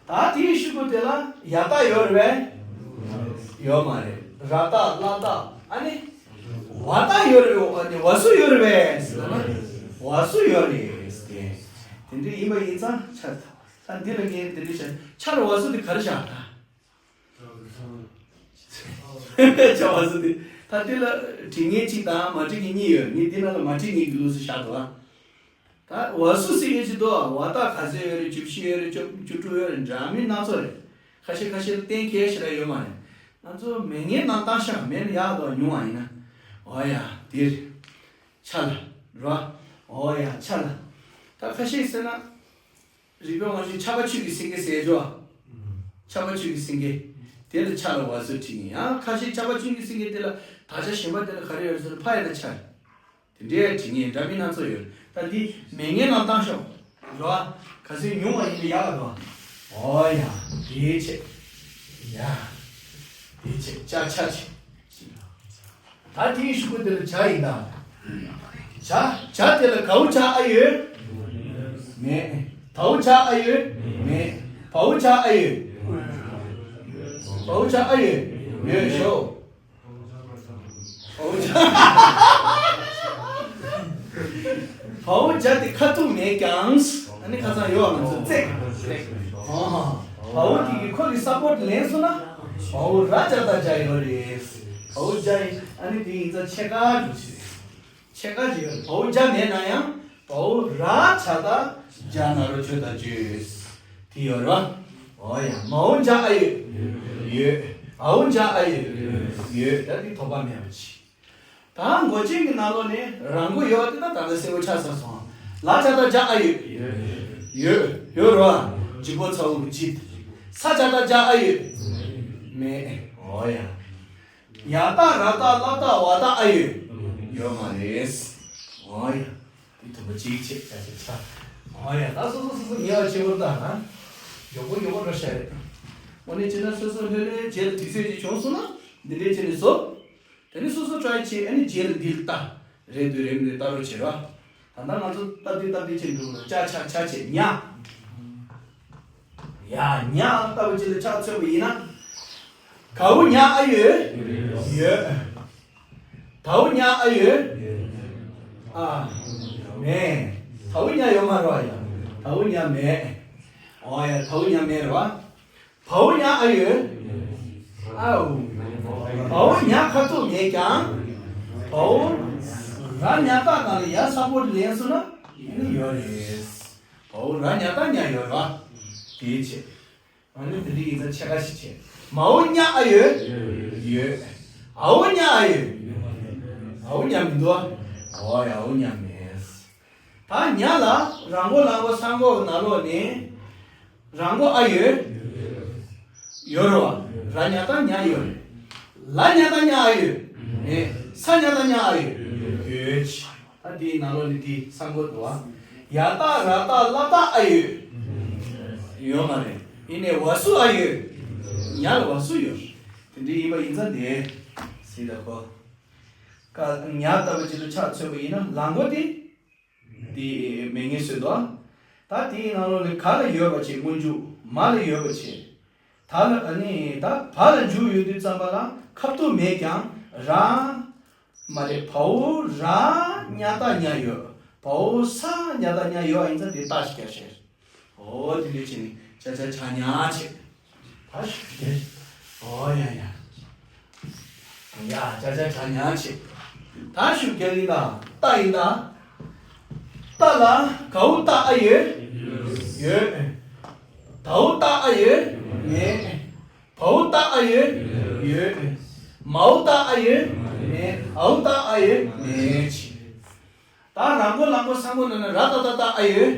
ད་དེའི་གཞུག་གུ་དེ་ལ་ཡ་བཏགས་ཡོད་རེད་པས། ཡོད་མ་རེད། ར་བཏགས་ལ་བཏགས་ཨ་ནི། ཝ་བཏགས་ཡོད་རེད་པས། ཨ་ནི་ཝ་སུ་ཡོད་རེད་པས། ཟེར་ན། ཝ་སུ་ཡོད་རེད། དེ་དེ་འདྲ་ཡིན་པ་ཡིན་ཙང་ཆ་ད་འདི་ལ་ངས་དེ་འདྲ་བྱས་ཆ་ལ་ཝ་སུ་དེ་ག་རེ་བཞག་ད། ཆ་ཝ་སུ་དེ་ད་འདི་ལ་བྲིས་མཁན་གཅིག་དང་མ་བྲིས་མཁན་གཉིས་ཡོད། ངས་འདི་ནང་ལ་མ་བྲིས་མཁན་གྱི་ལུགས་སུ་བཞག་འདུག་ཨ། ད་ཝ་སུ་ཟེར་མཁན་ཅིག་འདུག་ཨ། ཝ་བཏགས་ག་ཚོད་ཡོད་རེད། བཅུ་བཞི་ཡོད་རེད། བཅུ་བཅུ་དྲུག་ཡོད་རེད། འདྲ་མིན་སྣ་ཚོགས་རེད། ཁ་ཤས་ཁ་ཤས་ལ་གཏན་འཁེལ་ཞེ་དྲག་ཡོད་མ་རེད། ང་ཚོ་མེད་ངེས་ནང་བཏང་ཤག་མེད་ན་ཡག་འདུག་ཉུང་བ་ཡིན་ན། འོ་ཡ་དེ་རེད། ཆ་ལ་རོ། འོ་ཡ་ཆ་ལ། ད་ཁ་ཤས་ཟེར་ན། རིག་པའི་དབང་ཕྱུག་ཆབ་པ་ཆོས་ཀྱི་སེང་གེ་ཟེར་ཅོ། ཆབ་པ་ཆོས་ཀྱི་སེང་གེ། དེ་ལ་ཆ་ལ་ཝ་སུ་བྲིས་ཡིན་ཡང་ཁ་ཤས་ཆབ་པ་ཆོས་ཀྱི་སེང་གེ་དེ་ལ་དག་ཆ་གཞན་པ་དེ་ལ་ག་རེ་ཡོད་ཟེར་ན་ཕ་ཡ་ལ་ཆ་རེད། དེ་འདྲའི་བྲིས་ངེས་འདྲ་མིན་སྣ་ཚོགས་ཡོད། ད་འདི་མེད་ངེས་ནང་བཏང་ཤོག་རོ། ག་ཚོད་ཉུང་བ་ཡིན་ན་ཡག་རོ། འོ་ཡ། དེའི་ཆེད། ཡ། དེའི་ཆེད་ཅ་ཆ་ཆེད། ད་དེའི་གཞུག་གུ་དེ་ལ་བྱ་ཡིན་ད། བྱ་བྱ་དེ་ལ་གའུ་བྱ་ཨ་ཡོད། མེད། དའུ་བྱ་ཨ་ཡོད། མེད། བའུ་བྱ་ཨ་ཡོད། བའུ་བྱ་ཨ་ཡོད། ཡོད་ཤོག་བའུ་བྱ། བའུ་བྱ་དེ་ཁ་ཐུག་མེད་ཀྱང་། ཨ་ནི་ཁ་སང་ཡོད་ང་ཚོ་བརྩེགས། ཨ་ཧ། བའུ་དེ་གི་ཁོ་གི་སཔོར་ཊི་ལེན་སོང་ན། བའུ་ར་བྱ་ད་བྱ་ཡོད་རེད། བའུ་བྱ་ཡིན་ཨ་ནི་དེ་ཡིན་ཙང་ཕྱེད་ཀ་འགྲོ་ཆེ། ཕྱེད་ཀ་ཅིག་ཡོད་རེད། བའུ་བྱ་མེད་ན་ཡང་བའུ་ར་བྱ་ད་བྱ་ན་རོ་ཆོས་ད་བཅོས། དེ་ཡོད་རེད་བ། འོ་ཡ་མའུ་བྱ་ཨ་ཡོད། ཡོད། འའུ་བྱ་ཨ་ཡོད། ཡོད། ད་དེ་དོགས་པ་མེད་པ་ཅིག་ད་མགོ་ཅན་གྱི་ནང་ལོགས་ནས་ར་མགོ་ཡོད་དེ་ད་ད་ལྟ་གསལ་པོ་ཆགས་ཚར་སོང་། ལ་བྱ་ད་བྱ་ཨ་ཡོད། ཡོད། ཡོད་རེད་བ། ལྗིད་པོ་ཚ་བོ་གི་ལྗིད། ས་བྱ་ད་བྱ་ཨ་ཡོད། མེད། འོ་ཡ། ཡ་བཏགས་ར་བཏགས་ལ་བཏགས་ཝ་བཏགས་ཨ་ཡོད། ཡོད་མ་རེད། འོ་ཡ། དེ་དུམ་བུ་གཅིག་བྱས་ཆ་ཆ་ཆ། འོ་ཡ། ད་སོ་སོ་སོ་སོ་ངེས་པ་ཆེ་བོར་བཏང་ན། མགྱོགས་པོ་མགྱོགས་པོ་འགྲོ་ཤ་རེད། འོ་ནས་བྱས་ན་སོ་སོ་ལྷོད་ལྷོད་རྗེས་ལ་དུས་ཚོད་ཅིག་བྱུང་སོང་ན་འདི་འདྲའི་བྱས་ནས་བཟོ། དེ་ནས་སོ་སོ་ཊ་རའི་བྱས་ཨ་ནི་རྗེས་ལ་འདི་ལ་ལྟ། རེད་འདུག་རེད་མི་འདུག་ལྟ་རོགས་བྱེད་རོགས། ད་ལྟ་ང་ཚོ་སྟབས་བདེ་སྟབས་བདེ་བྱས་འགྲོ་ལ་ཅ་ཆ་ཆ་བྱས་ཉ། ཡ་ཉ་ལྟ་བུ་ཅིག་ལ་ཆ་མཚོན་པ་ཡིན་ན། གའུ་ཉ་ཨ་ཡོད། ཡོད། དའུ་ཉ་ཨ་ཡོད། ཨ། མེད། དའུ་ཉ་ཡོད་མ་རེད་བ་ཡ། དའུ་ཉ་མེད། འོ་ཡ་དའུ་ཉ་མེད་རེད་བ། བའུ་ཉ་ཨ་ཡོད། ཨའུ། བའུ་ཉ་ཁ་ཐུག་མེད་ཀྱང་། བའུ་ར་ཉ་བཏགས་ནང་ལ་ཡ་སཔོར་ཊི་ལེན་སོང་ན་ཨ་ནི་ཡོད་རེད། བའུ་ར་ཉ་བཏགས་ཉ་ཡོད་རེད་བ། དེའི་ཆེད། ཨ་ནི་དེ་འདྲ་ཡིན་ཙང་ཕྱེད་ཀ་ཞིག་བྱས། མའུ་ཉ་ཨ་ཡོད། ཡོད། འའུ་ཉ་ཨ་ཡོད། འའུ་ཉ་མི་འདུག་ཨ། འོ་ཡ་འའུ་ཉ་མེད། ད་ཉ་ལ་ར་མགོ་ལ་མགོ་ས་མགོ་གི་ནང་ལོགས་ནས་ར་མགོ་ཨ་ཡོད། ཡོད་རེད་བ། ར་ཉ་བཏགས་ཉ་ཡོད་རེད། ལ་ཉ་བཏགས་ཉ་ཨ་ཡོད། མེད། ས་ཉ་བཏགས་ཉ་ཨ་ཡོད། ཡོད། ད་དེའི་ནང་ལོགས་ནས་དེ་ས་མགོ་འདུག་བ། ཡ་བཏགས་ར་བཏགས་ལ་བཏགས་ཨ་ཡོད། ཡོད་མ་རེད། ཡིན་ནའི་བ་སུ་ཨ་ཡོད། ཉ་ལ་བ་སུ་ཡོད། དེ་འདྲ་ཡིན་པ་ཡིན་ཙང་དེ་སྲིད་ད་གོ་ཀ་ཉ་ལྟ་བུ་ཅིག་ལ་ཆ་མཚོན་པ་ཡིན་ན་ལ་མགོ་དེ། དེ་མེད་ངེས་བཟོས་འདུག་ད་དེའི་ནང་ལོགས་ནས་ག་ལ་ཡོད་པ་བྱས་སྔོན་འཇུག་མ་ལ་ཡོད་པ་བྱས། ད་ལ་ཨ་ནི་ད་བ་ལ་འཇུག་ཡོད་དུས་ཙམ་པ་ལ་ཁ་ཐུག་མེད་ཀྱང་ར། མ་རེད། བའོ་ར་ཉ་བཏགས་ཉ་ཡོད། བའོ་ས་ཉ་བཏགས་ཉ་ཡོད་ཡིན་ཙང་དེ་བཏགས་ཤིག་རྒྱག་ཤེས། འོ་དེ་འདྲ་བྱས་ནས་ཅ་ཆ་ཇ་ཉ་བྱས། ད་ཞུ་རྒྱག་འོ་ཡ་ཡ། ཡ་ཅ་ཆ་ཇ་ཉ་བྱས། ད་ཞུ་རྒྱག་ཡིན་ད། ཏ་ཡིན་ད། ཏ་ལ་གའོ་བཏགས་ཨ་ཡོད། ཡོད། དའོ་བཏགས་ཨ་ཡོད། མེད། བའོ་བཏགས་ཨ་ཡོད། ཡོད། མའོ་བཏགས་ཨ་ཡོད། མེད། འའོ་བཏགས་ཨ་ཡོད། མེད། ད་ར་མགོ་ལ་མགོ་ས་མགོ་ན་ན་ར་ཏ་བཏགས་རྟ་ཨ་ཡོད།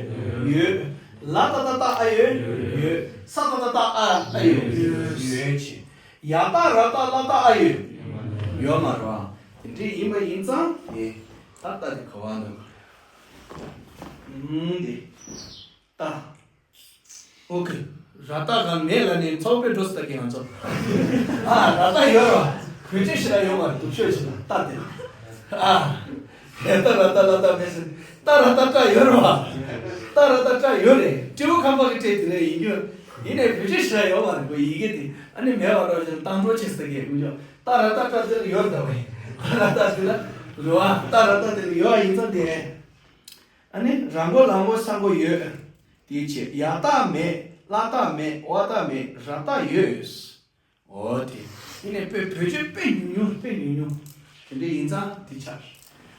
ཡོད། ལ་ཏ་བཏགས་རྟ་ཨ་ཡོད། ཡོད། ས་ཏ་བཏགས་རྟ་ཨ་ཨ་ཡོད། ཡོད། ཡ་བཏགས་ར་ཏ་ལ་རྟ་ཨ་ཡོད། ཡོད་མ་རེད་བ། དེ་འདྲ་ཡིན་པ་ཡིན་ཙང་དེ་ད་རྟ་དེ་ག་བ་འདུག་ཨུམ། དེ་རྟ། ཨོ་ཁེ། ར་ཏ་གང་མེད་ལ་ནི་ཚོགས་པའི་འགྲོ་སྟ་གི་ང་ཚོ། ཨ་ར་ཏ་ཡོད་ར། བོད་ཆས་ཞིག་ལ་ཡོད་མ་རེད་འདུག་ཤོད་ཞིག་ལ་རྟ་དེ། ཨ། ར་ཏ་ར་ཏ་ལ་ཏ་མེད་ཟེར། རྟ་ར་ཏ་རྟ་ཡོད་ར། རྟ་ར་ཏ་རྟ་ཡོད་རེད། སྤྲེའུ་ཁམས་པ་གི་སྤྲེལ་དེ་ལས་ཡིན་རྒྱུ། ཡིན་ནའི་བོད་ཆས་ཞིག་ལ་ཡོད་མ་རེད་གོ་ཡི་གེ་དེ། ཨ་ནི་མེད་པ་ར་ཞིག་བཏང་འགྲོ་བྱེད་ས་གི་མི་འཇོག་རྟ་ར་ཏ་རྟ་དེ་ལ་ཡོད་ར་ད་བས། ར་ཏ་དེ་ལ་ར་རྟ་ར་ཏ་དེ་ལ་ཡོད་ཡིན་ཙང་དེ། ཨ་ནི་ར་མགོ་ལ་མགོ་ས་མགོ་ཡོད། དེའི་ཕྱིར་ཡ་བཏགས་མེད། ལ་བཏགས་མེད། ཝ་བཏགས་མེད། ར་བཏགས་ཡོད། འོ་དེ། ཡིན་ནའི་དཔེ་བོད་ཆོས་དཔེ་ཉུང་ཉུང་དཔེ་ཉུང་ཉུང་། དེ་འདྲ་ཡིན་ཙང་དེ་ཆགས།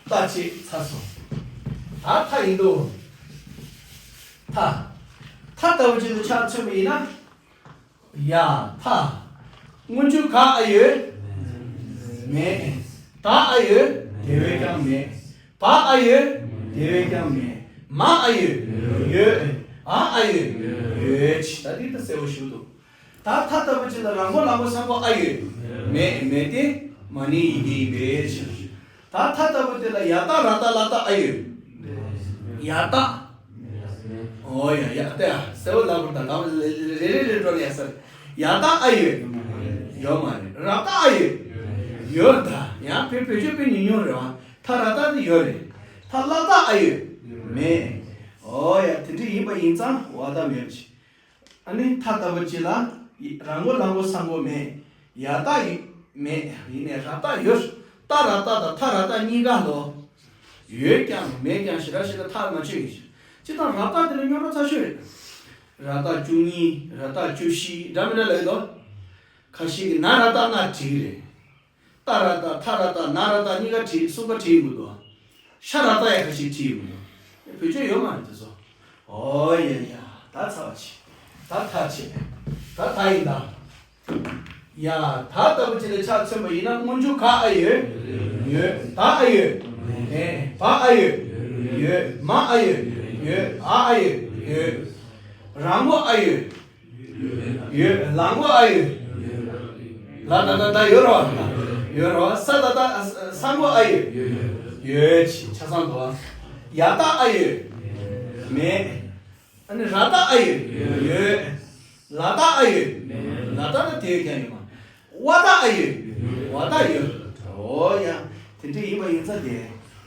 རྟ་ཆེ་ཚ་སོང་། ད་ཐ་ཡིན་དོ། ཐ། ཐ་ལྟ་བུ་ཅིག་ཏུ་ཆ་མཚོན་པ་ཡིན་ན། ཡ། ཐ། སྔོན་འཇུག་ག་ཨ་ཡོད། མེད། ད་ཨ་ཡོད། དེ་བས་ཀྱང་མེད། བ་ཨ་ཡོད། དེ་བས་ཀྱང་མེད། མ་ཨ་ཡོད། ཡོད། འ་ཨ་ཡོད། ཡོད། ད་འདི་ད་གསལ་བོ་ཞུ་འདུག་ད་ཐ་ལྟ་བུ་ཅིག་ལ་ར་མགོ་ལ་མགོ་ས་མགོ་ཨ་ཡོད། མེད། མེད་དེ་མ་ནིང་ཡི་གེ་ཡིན་པས་ཕྱིར། ད་ཐ་ལྟ་བུ་དེ་ལ་ཡ་བཏགས་ར་བཏགས་ལ་བཏགས་ཨ་ཡོད། ཡ་བཏགས། ཨོ་ཡ་ཡ་ཏེ་ཡ་གསལ་བོ་ལ་བུར་དང་ལ་བུར་རེ་རེ་རེ་འགྲོ་ལ་ཡ་གསལ། ཡ་བཏགས་ཨ་ཡོད། ཡོད་མ་རེད། ར་བཏགས་ཨ་ཡོད། ཡོད་ད། ཡང་བོད་བོད་ཆོས་དཔེ་ཉུང་ཉུང་རེད་བ། ཐ་ར་བཏགས་དེ་ཡོད་རེད། ཐ་ལ་བཏགས་ཨ་ཡོད། མེད། ཨོ་ཡ་དེ་འདྲ་ཡིན་པ་ཡིན་ཙང་ཝ་ད་མེད་པ་ཞིག་ཨ་ནི་ཐ་ལྟ་བུ་ཅིག་ལ་ར་མགོ་ལ་མགོ་ས་མགོ་མེད། ཡ་བཏགས་ཡོད་མེད། ཡིན་ནའི་ར་བཏགས་ཡོད། ཏ་ར་བཏགས་དང་ཐ་ར་བཏགས་གཉིས་ཀ་ལོ། ཡོད་ཀྱང་མེད་ཀྱང་ཞེ་དྲག་ཞེ་དྲག་ཐག་མ་ཆོད་ཡིན་ཞིང་། སྤྱིར་བཏང་ར་བཏགས་དེ་ལ་རྙོག་དྲ་ཚ་ཤོས་རེད། ར་བཏགས་བཅུ་གཉིས། ར་བཏགས་བཅུ་བཞི་འདྲ་མི་འདྲ་ལ་ཡོད་དོ། ཁ་ཤས་ཀྱིས་ན་ར་བཏགས་ན་བྲིས་རེད། ཏ་ར་བཏགས་ཐ་ར་བཏགས་ན་ར་བཏགས་གཉིས་ཀ་བྲིས། གསུམ་ཀ་བྲིས་ཡོང་གི་འདུག་ཤ་ར་བཏགས་ཡ་ཁ་ཤས་བྲིས་ཡོང་གི་འདུག་བོད་ཆོས་ཡོད་མ་རེད་དེ་ཚོ། ཨོ་ཡ་ཡ། ད་ཚ་བ་ཆེ། ད་ཐ་ཆེ། ད་ཐ་ཡིན་ད། ཡ། ད་ལྟ་བུ་ཅིག་ལ་ཆ་མཚོན་པ་ཡིན་ན་སྔོན་འཇུག་ག་ཨ་ཡོད། ཡོད། ད་ཨ་ཡོད། ཨེ། བ་ཨ་ཡོད། ཡོད། མ་ཨ་ཡོད། ཡོད། འ་ཨ་ཡོད། ཡོད། ར་མགོ་ཨ་ཡོད། ཡོད། ལ་མགོ་ཨ་ཡོད། ལ་ད་ད་ད་ཡོད་རོ། ཡོད་རོ། ས་ད་ད་ས་མགོ་ཨ་ཡོད། ཡོད། ཆ་ཚང་དུ་བ། ཡ་བཏགས་ཨ་ཡོད། མེད། ཨ་ནི་ར་བཏགས་ཨ་ཡོད། ཡོད། ལ་བཏགས་ཨ་ཡོད། ལ་བཏགས་ན་དེ་ཡོད་ཀྱང་ཡོད་མ། ཝ་བཏགས་ཨ་ཡོད། ཝ་བཏགས་ཡོད། ཨོ་ཡ། དེ་འདྲ་ཡིན་པ་ཡིན་ཙང་དེ།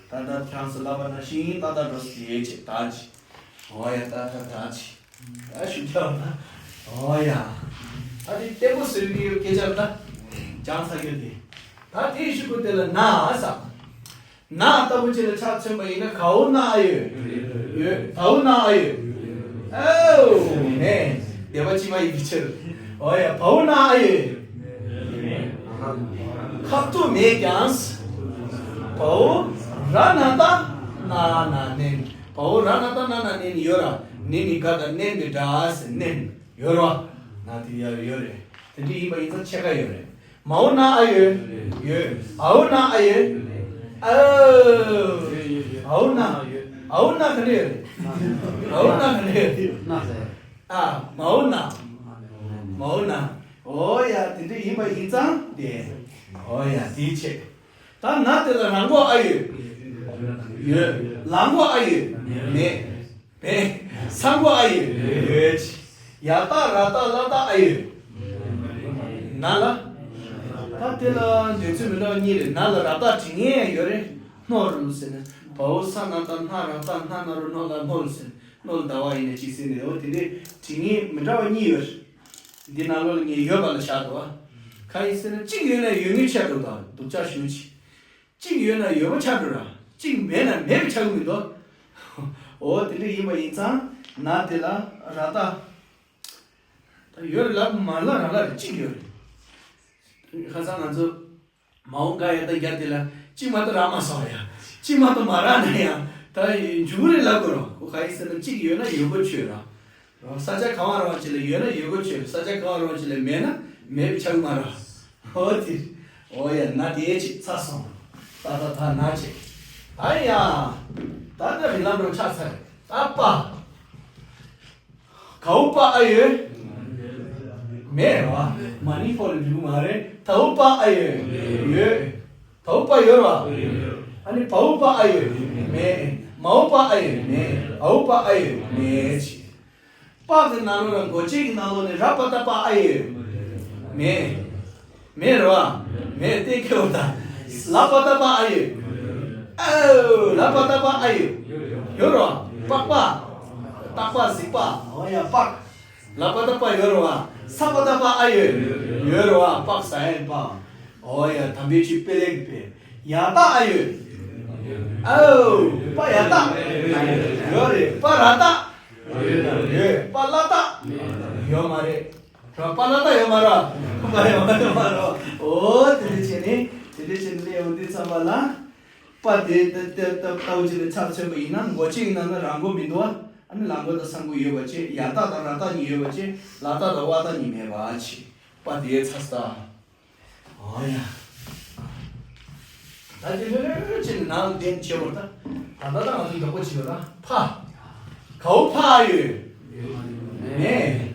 ད་ལྟ་ཁྱེད་རང་ཚོ་ལབ་པ་ནང་བཞིན་ད་ལྟ་འགྲོ་སྲིད་ཅེས་ད་ཅི། ཨོ་ཡ་ད་ད་ད་ཅི། ད་ཞུ་ཁྱབ་ན། ཨོ་ཡ། ད་དེ་ལྟད་མོ་ཟེར་གྱི་ཡོད་སྐད་ཆ་ད། ཅང་ས་གྱོད་དེ། ད་དེ་ཞུ་དགོས་དེ་ལ་ན་ས། ན་ལྟ་བུ་ཅིག་ལ་ཆ་མཚོན་པ་ཡིན་ན་གའོ་ན་ཨ་ཡོད། ཡོད། དའོ་ན་ཨ་ཡོད། ཨོ་མེད། སྡེ་པ་གཅིག་མ་ཡིན་པའི་ཕྱིར། ཨོ་ཡ་བའོ་ན་ཨ་ཡོད། ཁ་ཐུག་མེད་ཀྱང་། བའོ་ར་ན་ད་ན་ན་ནན། བའོ་ར་ན་ད་ན་ན་ནན་ཡོད་ར། ནན་ནི་ག་ད་ནན་མི་འདྲ་ཟེར་ནན་ཡོད་ར། ན་དེ་ཡ་ཡོད་རེད། དེ་འདྲ་ཡིན་པ་ཡིན་ཙང་ཕྱེད་ཀ་ཡོད་རེད། མའོ་ན་ཨ་ཡོད། ཡོད། ཨའོ་ན་ཨ་ཡོད། ཨའོ། ཨའོ་ན། ཨའོ་ན་ག་འདྲ་ཡོད་རེད། ཨའོ་ན་ག་འདྲ་ཡོད་རེད། ཨ། མའོ་ན། མའོ་ན། ཨོ་ཡ་དེ་འདྲ་ཡིན་པ་ཡིན་ཙང་དེ། ཨོ་ཡ་དེའི་ཆེད། ད་ན་དེ་ལ་ར་མགོ་ཨ་ཡོད། ཡོད། ལ་མགོ་ཨ་ཡོད། མེད། མེད། ས་མགོ་ཨ་ཡོད། ཡོད། ཡ་བཏགས་ར་བཏགས་ལ་བཏགས་ཨ་ཡོད། ན་ལ། ད་དེ་ལ་འདོད་ཚུལ་མི་འདྲ་བ་གཉིས་རེད། ན་ལ་ར་བཏགས་བྲིས་མཁན་ཡང་ཡོད་རེད། སྣོ་རུ་ཟེར་ནས་བའོ་ས་ན་བཏགས་སྣ་ར་བཏགས་སྣ་ན་རུ་སྣོ་ལ་སྣོ་རུ་ཟེར། སྣོ་ལ་ཟླ་བ་ཡིན་ན་གཅིག་ཟེར་ནས། འོ་དེ་འདྲའི་བྲིས་མཁན་མི་འདྲ་བ་གཉིས་ཡོད་རེད། འདི་ནང་ལོགས་ལ་ངས་ཡོད་པ་ལ་བཞག་འདུག་བ། གང་ཡིན་ཟེར་ན་གཅིག་ཡོད་ན་ཡོད་ངེས་ཆགས་འགྲོ་དང་སྡུག་ཅག་ཞུ་ཅིག་གཅིག་ཡོད་ན་ཡོད་པ་ཆགས་འགྲོ་ར། གཅིག་མེད་ན་མེད་པ་ཆགས་ཀྱི་མི་འདུག་འོ་དེ་འདྲ་ཡིན་པ་ཡིན་ཙང་ན་དེ་ལ་ར་ད། ད་ཡོད་རེད་ལབ་མ་ལབ་རང་ལ་རེད། གཅིག་ཡོད་རེད། ཁ་སང་ང་ཚོ་མ་འོངས་ག་ཡ་ད་རྒྱ་དེ་ལ་གཅིག་མ་གཏོགས་རག་མ་སོང་ཡ། གཅིག་མ་གཏོགས་མ་རག་ན་ཡང་ད་འཇུག་རེད་ལབ་དགོས་རོ། ཁོ་ག་ཡིན་ཟེར་ན་གཅིག་ཡོད་ན་ཡོད་དགོས་ཆོད་ར། རོ་ས་ཆ་གང་བ་རང་ཅིག་ལ་ཡོད་ན་ཡོད་དགོས་ཆོད། ས་ཆ་གང་བ་རང་ཅིག་ལ་མེད་ན་མེད་པ་ཆགས་མ་ར། འོ་དེ། འོ་ཡ་ན་དེ་ཅིག་ཚར་སོང་། ད་ད་ད་ན་ཅིག་ད་ཡ། ད་ད་རི་ལམ་རོ་ཆགས་ཚར་རེད། ད་པ། གའུ་པ་ཨ་ཡོད། མེད་ར། མ་ནི་ཕོ་ལ་འགྲིག་མ་རེད། དའུ་པ་ཨ་ཡོད། ཡོད། དའུ་པ་ཡོད་ར། ཨ་ནི་བའུ་པ་ཨ་ཡོད། མེད། མའུ་པ་ཨ་ཡོད། མེད། ཨའུ་པ་ཨ་ཡོད། མེད། པ་གི་ནང་ལོགས་ལ་མགོ་ཅན་གྱི་ནང་ལོགས་ནས་ར་པ་ཏ་པ་ཨ་ཡོད། མེད། མེད་ར། མེད་དེ་ཁེའུ་ད། ལ་པ་ཏ་པ་ཨ་ཡོད། ཨའོ་ལ་པ་ཏ་པ་ཨ་ཡོད། ཡོད་ར། པགས་པ། ཏག་པ་གཟིག་པ། འོ་ཡ་པགས། ལ་པ་ཏ་པ་ཡོད་ར་བ། ས་པ་ཏ་པ་ཨ་ཡོད། ཡོད་ར་བ། པགས་ས་ཡན་པ། འོ་ཡ་དམ་པའི་ཆོས་དཔེ་ལེགས་པས། ཡ་ཏ་ཨ་ཡོད། ཨའོ་པ་ཡ་ཏ། ཡོད་རེད། པ་ར་ཏ། ཡོད། པ་ལ་ཏ། ཡོད་མ་རེད། ར་པ་ལ་ཏ་ཡོད་མ་ར། པ་ཡོད་མ་ར་ཡོད་མ་ར། འོ་དེ་འདྲ་བྱས་ནས་དེ་འདྲ་བྱས་ནས་སླེབས་ཡོང་དུས་ཙམ་པ་ལ། པ་དེ་ལྟ་བུ་ཅིག་ལ་ཆ་མཚོན་པ་ཡིན་ན་མགོ་ཅན་གྱི་ནང་ན་ར་མགོ་མི་འདུག་བ། ཨ་ནི་ལ་མགོ་དང་ས་མགོ་ཡོད་པ་བྱས། ཡ་ཏ་དང་ར་ཏ་གཉིས་ཡོད་པ་བྱས། ལ་ཏ་དང་ཝ་ཏ་གཉིས་མེད་པ་བྱས། པ་དེའི་ཚ་ས། ཨོ་ཡ། ད་དེ་ལྷོད་ལྷོད་ལྷོད་བྱས་ནས་ནང་ལ་འདེམས་བྱེད་བར་ད། ད་ལྟ་ད་ང་ཚོ་མགྱོགས་པོ་བྱེད་པ་ད་ཕ། གའུ་ཕ་ཨ་ཡོད། མེད།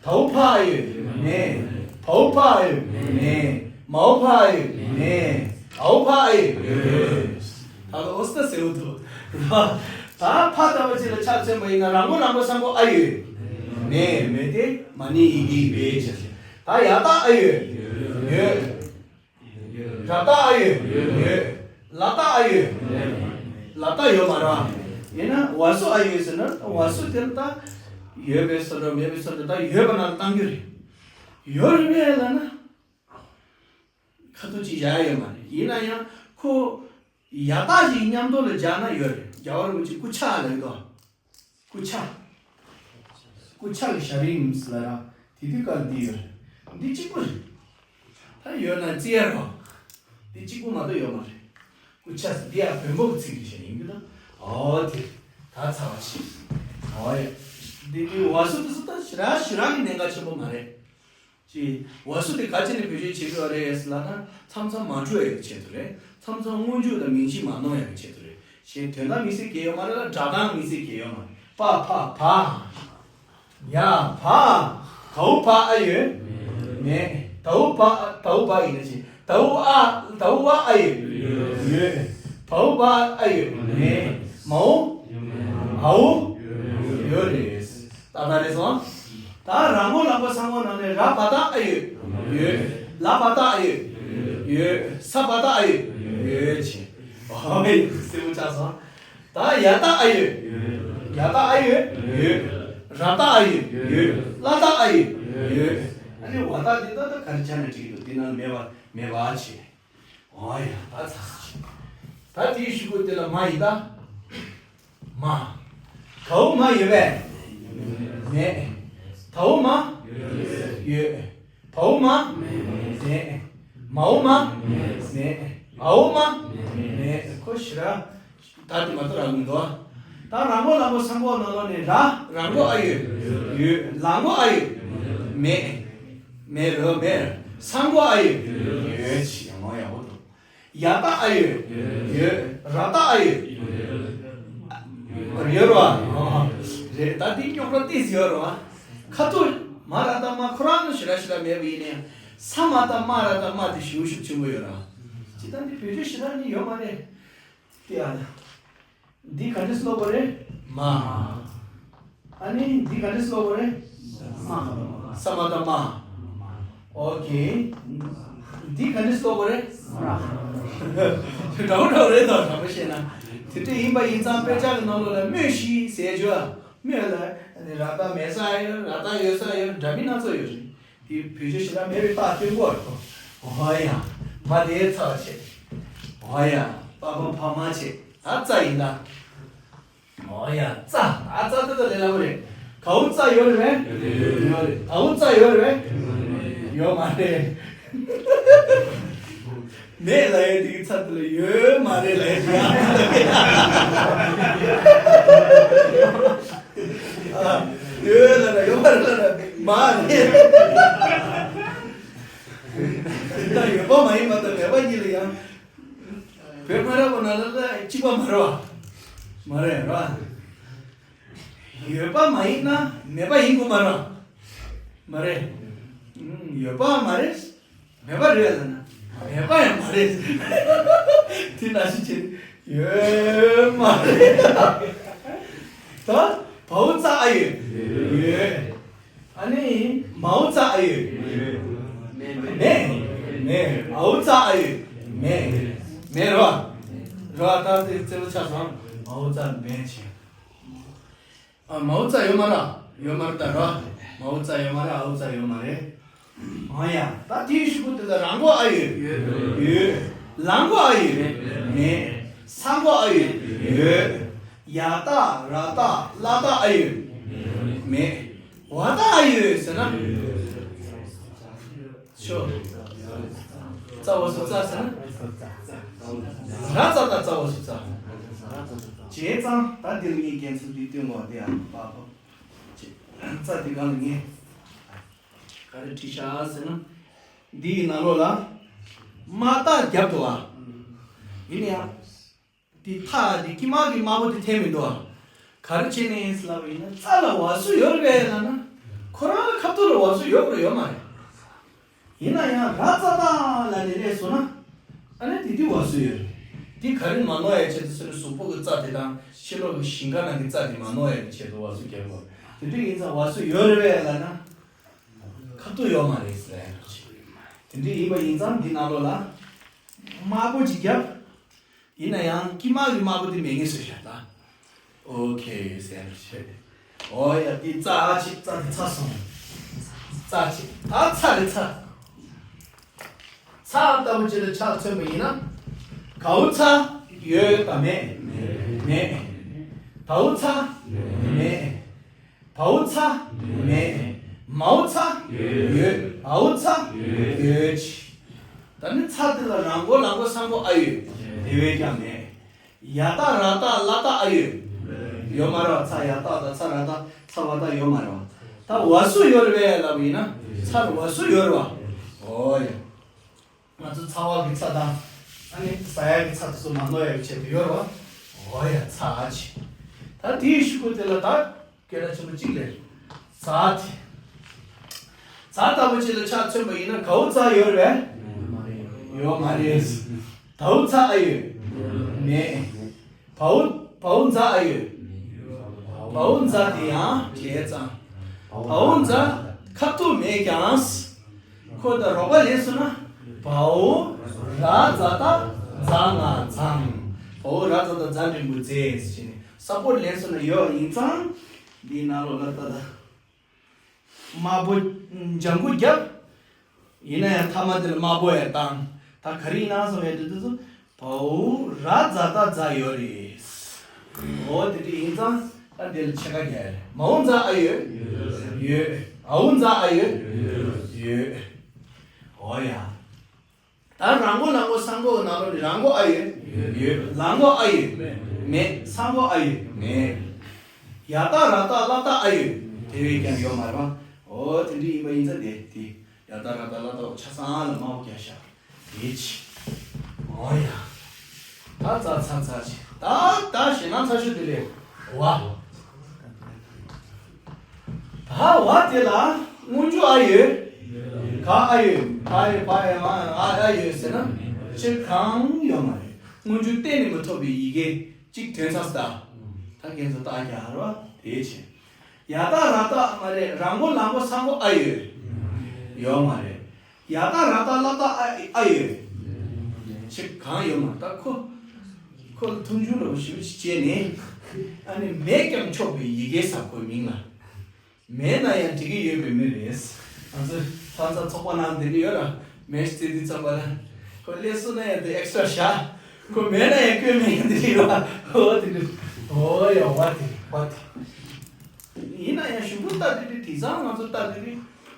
དའུ་ཕ་ཨ་ཡོད། མེད། བའུ་ཕ་ཨ་ཡོད། མེད། མའུ་ཕ་ཨ་ཡོད། མེད། ཨའུ་ཕ་ཨ་ཡོད། ཡོད། ད་ལོ་ཨོ་སྟ་ཟེར་འུ་ཐུ། ད་ཕ་ལྟ་བུ་ཅིག་ལ་ཆ་མཚོན་པ་ཡིན་ན་ར་མགོ་ལ་མགོ་ས་མགོ་ཨ་ཡོད། མེད། མེད་དེ་མ་ནི་ཡི་གེ་བེད་ཅེས། ད་ཡ་ཏ་ཨ་ཡོད། ཡོད། ར་ཏ་ཨ་ཡོད། ཡོད། ལ་ཏ་ཨ་ཡོད། ལ་ཏ་ཡོད་མ་རེད། ཡིན་ན་ཝ་སུ་ཨ་ཡོད་ཟེར་ན་ཝ་སུ་དེར་ད་ཡོད་པའི་བཟོ་འདྲ་མེད་པའི་བཟོ་འདྲ། ད་ཡོད་པ་ན་བཏང་རྒྱུ་རེད། ཡོད་རེད་མེད་ལ་ན་ཁ་ཐུག་ཅིག་བཞག་ཡོད་མ་རེད། ཡིན་ན་ཡང་ཁོ་ཡ་ཏ་ཞིག་མཉམ་དུ་ལ་སྦྱར་ན་ཡོད་རེད། རྒྱལ་བ་རིན་པོ་ཆེ་སྐུ་ཕྱག་ལ་ཡོད་དོ། སྐུ་ཕྱག་སྐུ་ཕྱག་གི་ཞབས་རིམ་ལ་ར་དེ་དུས་སྐབས་འདི་ཡོད་རེད། འདི་གཅིག་པུ་རེད། ད་ཡོད་ན་བརྩི་ཡ་རོ། འདི་གཅིག་པུ་མ་གཏོགས་ཡོད་མ་རེད། སྐུ་ཕྱག་འདི་ཡང་བོན་པོ་གི་ཚིག་རེད་ཤག་ཡིན་གྱི་ད། ཨོ་དེ་ད་ཚ་བ་ཆེ། ཨོ་ཡ། འདི་འདི་ཝ་སུ་དེ་ཚོ་ད་ཞེ་དྲག་ཞེ་དྲག་གི་གནད་འགག་ཆེན་པོ་མ་རེད། ཅེས་ཝ་སུ་དེ་ག་ཅི་ནས་བེད་སྤྱོད་བྱེད་དགོས་རེད་ལབ་ན། མཚམས་མཚམས་མ་འཁྲུལ་ཡག་གི་ཆེད་དུ་རེད། མཚམས་མཚམས་སྔོན་འཇུག་དང་མིང་གཞི་མ་ནོར་ཡག་གི་ཆེད་དུ་རེད། ཞེས་དོན་དག་དམིགས་བསལ་གང་ཡང་ཡོད་མ་རེད་ལ། སྒྲ་གདངས་དམིགས་བསལ་གང་ཡང་ཡོད་མ་རེད། པ་ཕ་བ། ཡ་བ། གའུ་བ་ཨ་ཡོད། མེད། དའུ་བ། དའུ་བ་ཡིན་ན་ཅི། དའུ་ཨ། དའུ་བ་ཨ་ཡོད། ཡོད། བའུ་བ་ཨ་ཡོད། མེད། མའུ། ཨའུ། ཡོད་རེད། ཏག་ཏག་རེད་སོང་། ད་ར་མགོ་ལ་མགོ་ས་མགོ་ནང་ནས་ར་བ་ཏ་ཨ་ཡོད། ཡོད། ལ་བ་ཏ་ཨ་ཡོད། ཡོད། ས་བ་ཏ་ཨ་ཡོད། ཡོད་ཅེས། ཨོ་ཡ་སེམས་པོ་ཆགས་སོང་། ད་ཡ་ཏ་ཨ་ཡོད། ཡ་ཏ་ཨ་ཡོད། ཡོད། ར་ཏ་ཨ་ཡོད། ཡོད། ལ་ཏ་ཨ་ཡོད། ཡོད། ཨ་ནི་ཝ་ཏ་འདི་ད་ད་ག་རེ་ཆ་ནས་བྲིས་འདུག་འདི་ནང་མེད་པ་མེད་པ་ཆེ། ཨོ་ཡ་ད་ཚ་ས་ཆེ། ད་དེའི་གཞུག་གུ་དེ་ལ་མ་ཡི་ད། མ། གའུ་མ་ཡོད་པས། མེད། དའུ་མ། ཡོད། བའུ་མ། མེད། མའུ་མ། མེད། ཨའུ་མ། མེད། ཁོ་ཤི་ར། ད་དེ་མ་གཏོགས་རག་མི་འདུག་ད་ར་མགོ་ལ་མགོ་ས་མགོ་ནང་ལོགས་ནས་ར། ར་མགོ་ཨ་ཡོད། ཡོད། ལ་མགོ་ཨ་ཡོད། མེད། མེད་རོ་མེད། ས་མགོ་ཨ་ཡོད། ཡོད་ཅི་ཡང་ཡག་པོ་འདུག་ཡ་ཏ་ཨ་ཡོད། ཡོད། ར་ཏ་ཨ་ཡོད། ཡོད་རོ། རེད། ད་འདི་རྙོག་དྲ་ཏོག་ཙམ་ཡོད་རོ། ཁ་ཐུག་མ་ར་ཏ་མ་ཁོ་རང་ནི་ཞེ་དྲག་ཞེ་དྲག་མེད་པ་ཡིན་ནའང་། ས་མ་ཏ་མ་ར་ཏ་མ་དེ་ཞེ་པོ་ཞེ་པོ་ཆེན་པོ་ཡོད་ར། ཅི་ད་འདི་བེད་སྤྱོད་ཞེ་དྲག་ནི་ཡོད་མ་རེད། དེ་ཨ་ན། འདི་ག་འདྲས་ཀློག་དགོས་རེད། མ། ཨ་ནི་འདི་ག་འདྲས་ཀློག་དགོས་རེད། ས་མ་ཏ་མ། ཨོ་ཀེ། འདི་ག་འདྲས་ཀློག་དགོས་རེད། འདྲ་བོ་འདྲ་བོ་རེད་དོ། དྲང་པོ་བཤད་ན། དེ་འདྲ་ཡིན་པ་ཡིན་ཙང་དཔེ་ཆ་གི་ནང་ལོགས་ལ་སྨོས་ཤིག་ཟེར་རྒྱུ། སྨོས་ལ་ར་ཏ་མེད་ས་ཡོད། ར་ཏ་ཡོད་ས་ཡོད། འདྲ་མིན་སྣ་ཚོགས་ཡོད་རེད། དེ་བེད་སྤྱོད་ཞེ་དྲག་མེད་པའི་རྟགས་སྟོན་གོ། ཨོ་ཡ། མ་དེའི་ཚ་བ་ཆེ། ཨོ་ཡ། པ་ཕ་ཕ་མ་ཆེ། ཨ་ཙ་ཡིན་ད། ཨོ་ཡ། ཙ། ཨ་ཙ་ཏི་ཏི་ལས་སླ་པོ་རེད། གའུ་ཙ་ཡོད་རེད་པས། ཡོད་རེད། དའུ་ཙ་ཡོད་རེད་པས། ཡོད་མ་རེད། མེད་ལབ་ཡས་དེ་གི་ཚབ་ཏུ་ལ་ཡོད་མ་རེད་ལབ་ཡས་དེ་ཡང་། ཨ། ཡོད་ལབ་ན་ཡོད་མ་རེད་ལབ་ན་མ་རེད། དེ་ལྟར་ཡོད་པ་མ་ཡིན་པ་དང་མེད་པ་གཉིས་ལ་ཡང་། བོད་སྨ་ར་པོ་ན་ལ་ལ་གཅིག་པ་མ་རེད་པ། མ་རེད་ར། ཡོད་པ་མ་ཡིན་ན་མེད་པ་ཡིན་དགོས་མ་རེད། མ་རེད། ཨུམ། ཡོད་པ་མ་རེད། མེད་པ་རེད་ལབ་ན། མེད་པ་ཡང་མ་རེད། དེ་ནང་བཞིན་བྱས་ཡོད་མ་རེད། ད་བའུ་ཙ་ཨ་ཡོད། ཡོད། ཨ་ནི་མའུ་ཙ་ཨ་ཡོད། མེད། མེད། འའུ་ཙ་ཨ་ཡོད། མེད། མེད་རོ། རོ། ད་དེ་རྩེ་བོ་ཆགས་སོང་། མའུ་ཙ་མེད་བྱས། ཨ། མའུ་ཙ་ཡོད་མ་རེད། ཡོད་མ་རེད་ད་རོ། མའུ་ཙ་ཡོད་མ་རེད། འའུ་ཙ་ཡོད་མ་རེད། ཨ་ཡ། ད་དེའི་གཞུག་གུ་དེ་ལ་ར་མགོ་ཨ་ཡོད། ཡོད། ལ་མགོ་ཨ་ཡོད། མེད། ས་མགོ་ཨ་ཡོད། ཡོད། ཡ་ཏ་ར་ཏ་ལ་ཏ་ཨ་ཡོད། མེད། ཝ་ཏ་ཨ་ཡོད་ཟེར་ན། ཤོ། ཙ་བ་སུ་ཙ་ཟེར་ན། ར་ཙ་ཏ་ཙ་བ་སུ་ཙ། བྱས་ཙང་ད་འདིར་ངས་རྒྱན་ཚུལ་འདི་སྟོན་དགོས་དེ་ཡང་པ་པ། ཙ་དེ་གང་ལ་ངས་ག་རེ་བྲིས་ཤག་ཟེར་ན། འདིའི་ནང་ལོགས་ལ་མ་ཏ་བརྒྱབ་འདུག་ཨ། ཡིན་ན་ཡང་། དེ་ཐ་དེ་དཀྱིལ་མ་གི་དམར་པོ་དེ་འཐེན་མི་འདུག་ཨ། ག་རེ་བྱས་ནས་ལབ་པ་ཡིན་ན། ཙ་ལ་བ་སུ་ཡོད་རེད་པས་ལབ་ན། ཁོ་རང་ལ་ཁ་ཐུག་ལ་བ་སུ་ཡོད་དགོས་ཡོད་མ་རེད། ཡིན་ན་ཡང་ར་ཙ་ཏ་ལབ་ནས་སླེབས་སོང་ན། ཨ་ནི་དེ་དུས་བ་སུ་ཡོད་རེད། དེ་ག་རེ་མ་ནོར་ཡའི་ཆེད་དུ་ཟེར་ན། གཟུགས་པོ་གི་རྩ་དེ་དང་ཕྱི་ལོགས་ཀྱི་ཞིང་ཁ་ནང་གི་རྩ་དེ་མ་ནོར་ཡའི་ཆེད་དུ་བ་སུ་བརྒྱབ་དགོས། དེ་དུས་ཡིན་ཙང་བ་སུ་ཡོད་རེད་པས་ལབ་ན། ཁ་ཐུག་ཡོད་མ་རེད་ཟེར། དེ་འདྲ་ཡིན་པ་ཡིན་ཙང་འདི་ནང་ལོགས་ལ་དམར་པོ་ཅིག་བརྒྱབ། ཡིན་ན་ཡང་དཀྱིལ་མ་གི་དམར་པོ་དེ་མེད་ངེས་བཟོས་བཞག་ད། ཨོ་ཁེ་ཟེར་བྱས། ཨོ་ཡ། དེ་ཙ་ཨ་ཆེ། ཙ་དེ་ཚ་སོང་། ཙ་ཆེ། ད་ཚ་རེད་ཚ། ཚ་ལྟ་བུ་ཅིག་ལ་ཆ་མཚོན་པ་ཡིན་ན། གའུ་ཚ་ཡོད་དམ་མེད། མེད། དའུ་ཚ་མེད། བའུ་ཚ་མེད། མའུ་ཚ་ཡོད། འའུ་ཚ་ཡོད། ད་ནི་ཚ་དེ་ལ་ར་མགོ་ལ་མགོ་ས་མགོ་ཨ་ཡོད། དེ་བས་ཀྱང་མེད། ཡ་ཏ་ར་ཏ་ལ་ཏ་ཨ་ཡོད། ཡོད་མ་རེད་པ། ཚ་ཡ་ཏ་དང་ཚ་ར་ཏ་ཚ་བ་ཏ་ཡོད་མ་རེད་པ། ད་བ་སུ་ཡོད་རེད་པས་ལབ་པ་ཡིན་ན། ཚ་ལ་བ་སུ་ཡོད་རེད་པ། ཨོ་ཡ། ང་ཚོ་ཚ་བ་གི་ཚ་དང་། ཨ་ནི་ཟ་ཡ་གི་ཚ་དེ་ཚོ་མ་ནོར་ཡ་གི་ཆེད་དུ་ཡོད་རེད་པ། ཨོ་ཡ། ཚ་ཨ་ཆེ། ད་དེའི་གཞུག་གུ་དེ་ལ་ད་སྐད་གྲགས་ཆེན་པོ་གཅིག་ལས། ཛ་དེ། ཛ་ལྟ་བུ་ཅིག་ལ་ཆ་མཚོན་པ་ཡིན་ན། གའུ་ཙ་ཡོད་རེད་པས། ཡོད་མ་རེད། དའུ་ཚ་ཨ་ཡོད། མེད། བའུ་བའུ་ཛ་ཨ་ཡོད། བའུ་ཛ་དེ་ཡང་བྱས་ཙང་། བའུ་ཛ་ཁ་ཐུག་མེད་ཀྱང་། ཁོ་ད་རོགས་པ་ལེན་སོང་ན། བའུ་ར་ཛ་ཏ་ཛ་ང་ཛང་། བའུ་ར་ཛ་ཏ་ཛ་འགྲེང་བུ་ཛེ་ཟེར་ནས་སབ་པོར་ཊི་ལེན་སོང་ན་ཡོད་ཡིན་ཙང་། འདིའི་ནང་ལོགས་ལ་ད་ད་དམར་པོ་ལྗང་གུ་བརྒྱབ། ཡིན་ན་ཡང་ཐ་མ་དེ་ལ་དམར་པོ་ཡང་བཏང་། ད་ག་རེ་ཡིན་ན་སོང་ཡ་དེ་དུས་སུ། བའུ་ར་ཛ་ཏ་ཛ་ཡོད་རེད། འོ་དེ་འདྲ་ཡིན་ཙང་ད་དེ་ལ་ཕྱེད་ཀ་རྒྱག་ཡ་རེད། མའུ་ཛ་ཨ་ཡོད། ཡོད། འའུ་ཛ་ཨ་ཡོད། ཡོད། འོ་ཡ། ད་ར་མགོ་ལ་མགོ་ས་མགོ་གི་ནང་ལོགས་ནས་ར་མགོ་ཨ་ཡོད། ཡོད། ལ་མགོ་ཨ་ཡོད། མེད། ས་མགོ་ཨ་ཡོད། མེད། ཡ་ཏ་ར་ཏ་ལ་ཏ་ཨ་ཡོད། དེ་བས་ཀྱང་ཡོད་མ་རེད་པ། འོ་དེ་འདྲ་ཡིན་པ་ཡིན་ཙང་དེ་དེ། ཡ་ཏ་ར་ཏ་ལ་ཏ་ཆ་ཚང་ལ་དམར་པོ་རྒྱག་ཤག་དེ་ཆེ། འོ་ཡ། ད་ཙ་ཚ་ཚ་ཆེ། ད་ད་ཞེད་སྣང་ཚ་ཤོས་དེ་ལས། ཝ། ད་ཝ་དེ་ལ་སྔོན་འཇུག་ཨ་ཡོད། ག་ཨ་ཡོད། ག་ཨ་ཡོད། བ་ཡོད། བ་ཡོད། ཨ་ཨ་ཡོད་ཟེར་ན་ཕྱིར་གང་ཡོད་མ་རེད། སྔོན་འཇུག་གཏན་ནས་མི་ཐོབ་པའི་ཡི་གེ་གཅིག་ཐོན་ཚར་སོང་ད། ད་ཁྱེད་ཚོ་ད་རྒྱག་རོགས། དེ་བྱས། ཡ་ཏ་ར་ཏ་མ་རེད། ར་མགོ་ལ་མགོ་ས་མགོ་ཨ་ཡོད། ཡོད་མ་རེད། ཡ་ཏ་ར་ཏ་ལ་ཏ་ཨ་ཨ་ཡོད། ཕྱིར་གང་ཡོད་མ་རེད། ད་ཁོ་ཁོ་ལ་མཐོང་ཆུང་འདྲ་པོ་ཞེ་པོ་ཅིག་བྱས་ནས། ཨ་ནི་མེད་ཀྱང་ཆོག་པའི་ཡི་གེ་ཟེར། ཁོའི་མིང་ལ། མེད་ན་ཡང་འགྲིག་གི་ཡོད་པའི་མི་རེད། ང་ཚོ་ལྷ་ས་ཚོགས་པ་ནང་འདི་འདྲ་ཡོད་ར། མེ་ཤི་རྩེ་དུས་ཙམ་པ་ལ། ཁོ་སླེབས་སོང་ན་ཡང་དེ་ཨེག་སི་ཊ་ར་བཞག་ཁོ་མེད་ན་ཡང་ཁོས་མེད་འདི་རེད་བ། འོ་དེ་རེད། འོ་ཡ་བ་དེ་རེད་བ་དེ། ཡིན་ན་ཡང་གཞུག་གུ་ལྟ་དུས་དེ་དེང་སང་ང་ཚོ་ལྟ་དུས་དེ་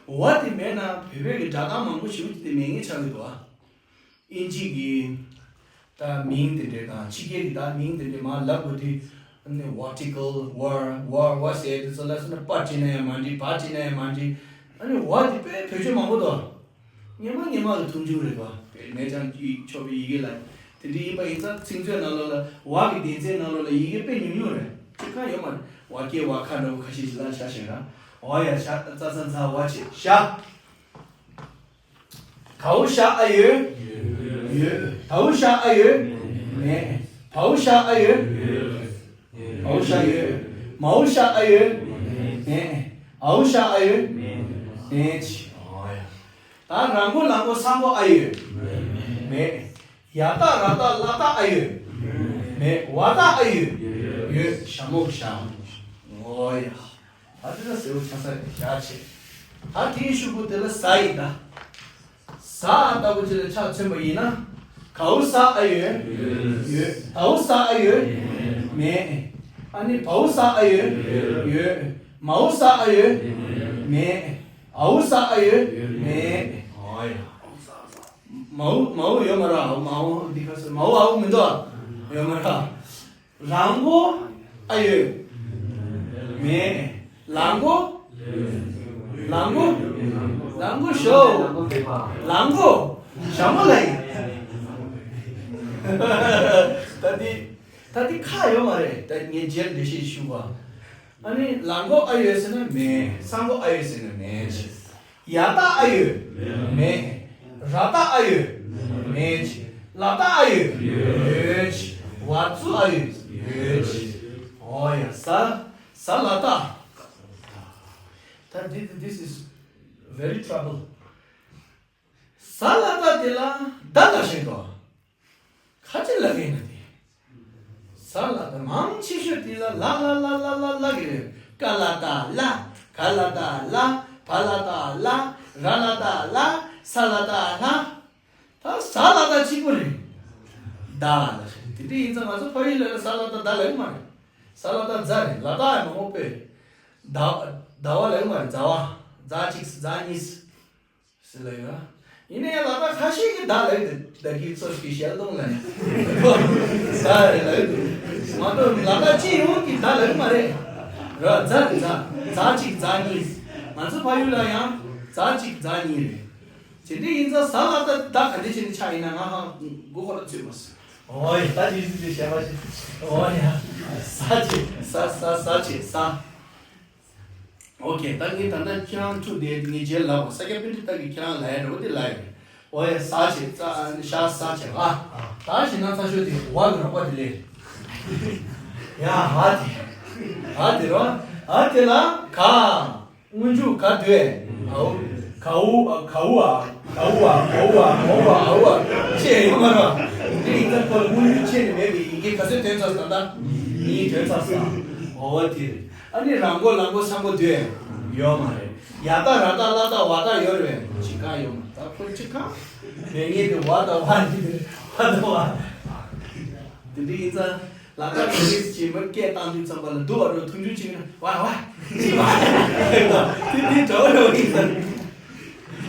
བ་དེ་མེད་ན་བོད་པའི་གི་སྒྲ་གདངས་མང་པོ་ཞིག་དེ་མེད་ངེས་ཆགས་ཀྱི་འདུག་ཨ། ཨིན་ཇི་གི་ད་མིང་དེ་འདྲས་དང་ཕྱི་རྒྱལ་གྱི་ད་མིང་དེ་འདྲས་མར་ལབ་དགོས་དུས་ཨ་ནི་vertical བར་བར་བ་ཟེར་དུས་ཚོ་ལ་སོ་ན་པ་བྲིས་ན་ཡང་མ་འགྲིག་བ་བྲིས་ན་ཡང་མ་འགྲིག་ཨ་ནི་བ་དེ་དཔེ་བེད་སྤྱོད་མང་པོ་འདུག་ངེས་མ་ངེས་མ་གི་མཐོང་ཆུང་རེད་པ། དཔེ་མེད་ཀྱང་ཡིག་ཆོག་པའི་ཡི་གེ་ལ་དེ་འདྲས་ཡིན་པ་ཡིན་ཙང་ཚིག་མཛོད་ནང་ལོགས་ལ་བ་གི་སྡེ་ཚན་ནང་ལོགས་ལ་ཡི་གེ་དཔེ་ཉུང་ཉུང་རེད། ཁྱེད་གང་ཡོད་མ་རེད། བ་སྐྱེ་བ་ཁ་འདྲ་བོ་ཁ་ཤས་ཤིག་ལ་ཤ་ཞེང་ར། འོ་ཡ་ཤ་ཙ་ཚ་ཛ་བ་ཆེ་ཤ། གའུ་ཤ་ཨ་ཡོད། ཡོད། དའུ་ཤ་ཨ་ཡོད། མེད། བའུ་ཤ་ཨ་ཡོད། བའུ་ཤ་ཡོད། མའུ་ཤ་ཨ་ཡོད། མེད། འའུ་ཤ་ཨ་ཡོད། མེད། ད་ར་མགོ་ལ་མགོ་ས་མགོ་ཨ་ཡོད། མེད། ཡ་ཏ་ར་ཏ་ལ་ཏ་ཨ་ཡོད། མེད། བ་ཏ་ཨ་ཡོད། ཡོད། ཞྭ་མོ་ཞྭ། ཨོ་ཡ། ད་དེ་ལ་ཟེར་བ་ཆ་ས་རེད་ཤག་ཆེ། ད་དེའི་ཤུ་གུ་དེ་ལ་ས་ཡིན་ད། ས་ལྟ་བུ་ཅིག་ལ་ཆ་མཚོན་པ་ཡིན་ན། གའུ་ས་ཨ་ཡོད། ཡོད། དའུ་ས་ཨ་ཡོད། མེད། ཨ་ནི་བའུ་ས་ཨ་ཡོད། ཡོད། མའུ་ས་ཨ་ཡོད། མེད། འའུ་ས་ཨ་ཡོད། མེད། ཨོ་ཡ། མའུ་མའུ་ཡོད་མ་རེད། མའུ་འདི་ག་ས་མའུ་འའུ་མི་འདུག་ཡོད་མ་རེད། ར་མགོ་ཨ་ཡོད། མེད། ལ་མགོ། ལ་མགོ། ལ་མགོ་ཤོ། ལ་མགོ། ཞྭ་མོ་ལ་ཡིན། ད་འདི་ད་འདི་ཁ་ཡོད་མ་རེད། ད་ངས་རྗེས་འགྲེལ་བཤད་ཞུ་བ། ཨ་ནི་ལ་མགོ་ཨ་ཡོད་ཟེར་ན་མེད། ས་མགོ་ཨ་ཡོད་ཟེར་ན་མེད། ཡ་ཏ་ཨ་ཡོད། མེད། ར་ཏ་ཨ་ཡོད། མེད། ལ་ཏ་ཨ་ཡོད། ཡོད། བ་ཙུ་ཨ་ཡོད། ཡོད། ཨོ་ཡ་ས། ས་ལ་ཏ། ད་this this is very trouble. ས་ལ་ཏ་དེ་ལ་ད་ལ་ཞིག་དོ། ཁ་ཅིག་ལབ་ཡིན་ན་དེ། ས་ལ་ད་མང་ཆེ་ཤོས་དེ་ལ་ལ་ལ་ལ་ལ་ལ་ལ་གི་རེད། ཀ་ལ་ད་ལ། ག་ལ་ད་ལ། བ་ལ་ད་ལ། ར་ལ་ད་ལ། ས་ལ་ད་ལ། ད་ས་ལ་ད་གཅིག་པོ་རེད། ད་ལ་རེད། དེ་འདྲ་ཡིན་ཙང་ང་ཚོ་ཕ་ཡུལ་ལ་ས་ལ་ད་ད་ལབ་ཡོད་མ་རེད། ས་ལ་ད་ཛ་རེད། ལ་ད་ཡང་མང་པོ་དཔེ་རེད། ད་ད་བ་ལབ་ཡོད་མ་རེད། ཛ་བ། ཛ་གཅིག་ཛ་གཉིས། ཟེར་ལ་ཡོད་ར། ཡིན་ན་ཡང་ལ་དྭགས་ཁ་ཤས་ཀྱིས་ད་ལ་ཡོད་དེ་ད་གིན་ཚོ་གི་ཞལ་གདོང་ལ་ཡང་ད་རེད་ལ་ཡོད་དེ། མ་གཏོགས་ལ་དྭགས་སྤྱི་ཡོངས་ཀྱིས་ད་ལ་ཡོད་མ་རེད། ར་ཛ་རེད་ཛ། ཛ་གཅིག་ཛ་གཉིས། ང་ཚོ་ཕ་ཡུལ་ལ་ཡང་ཛ་གཅིག་ཛ་གཉིས་རེད། དེ་འདྲ་ཡིན་ཙང་ས་ལ་དྭགས་ད་ག་འདྲ་བྱས་ནས་ཆགས་ཡིན་ན་ང་ཧ་མགོ་ཁོ་ར་ཚོད་མ་སོང་། ཨོ་ཡ་ད་དེ་རིགས་དེ་བཤད་མ་བྱེད། ཨོ་ཡ་ས་ཆེ་ས་ས་ས་ཆེ་ས། ཨོ་ཁེ། ད་ངས་ད་ལྟ་ཁྱེད་རང་ཐུག་དེ་ངས་རྗེས་ལབ་པ་ས་སྐྱ་པཎྜི་ཏ་གིས་ཁྱེད་རང་ལབ་ཡ་འདྲ་བོ་དེ་ལབ་ཡ་རེད། ཨོ་ཡ་ས་ཆེ་ས་ཤ་ས་ཆེ་ཨ། ད་ཞེ་ན་ཚ་ཤོས་དེ་བ་གི་རོགས་པ་དེ་ལས། ཡ་ཨ་དེ། ཨ་དེ་རོ། ཨ་དེ་ལ་ག། སྔོན་འཇུག་ག་དུས། ཨའུ། གའུ་ཨ་གའུ་ཨ་གའུ་ཨ་གའུ་ཨ་གའུ་ཨ་ཨའུ་ཨ་ཅེས་ཡོད་མ་རེད། དེ་ཡིན་ཙང་ཁོ་ལ་སྔོན་འཇུག་ཆད་ནས་མེད་པའི་ཡི་གེ་ག་ཚོད་ཐོན་ཚར་སོང་ད། གཉིས་ཐོན་ཚར་སོང་། ཨོ་དེ་རེད། ཨ་ནི་ར་མགོ་ལ་མགོ་ས་མགོ་དུས། ཡོད་མ་རེད། ཡ་ཏ་ར་ཏ་ལ་ཏ་བ་ཏ་ཡོད་རེད་པས། ཅི་གང་ཡོད་མ་རེད། ད་ཁོ་ཅི་གང་། མེད་ངེས་དེ་བ་ཏ་བ་ནི་དེ་བ་ཏ་བ། དེ་འདྲ་ཡིན་ཙང་ལ་ཏ་གི་ཅི་མི་སྐད་བཏང་དུས་ཙམ་པ་ལ་འདུག་བ་རོ་ཐུང་ཆུང་ཅིག་ན་བ་བ་ཅི་བ། དེ་དེ་འདྲ་བ་རོ་ཡིན་ཙང་།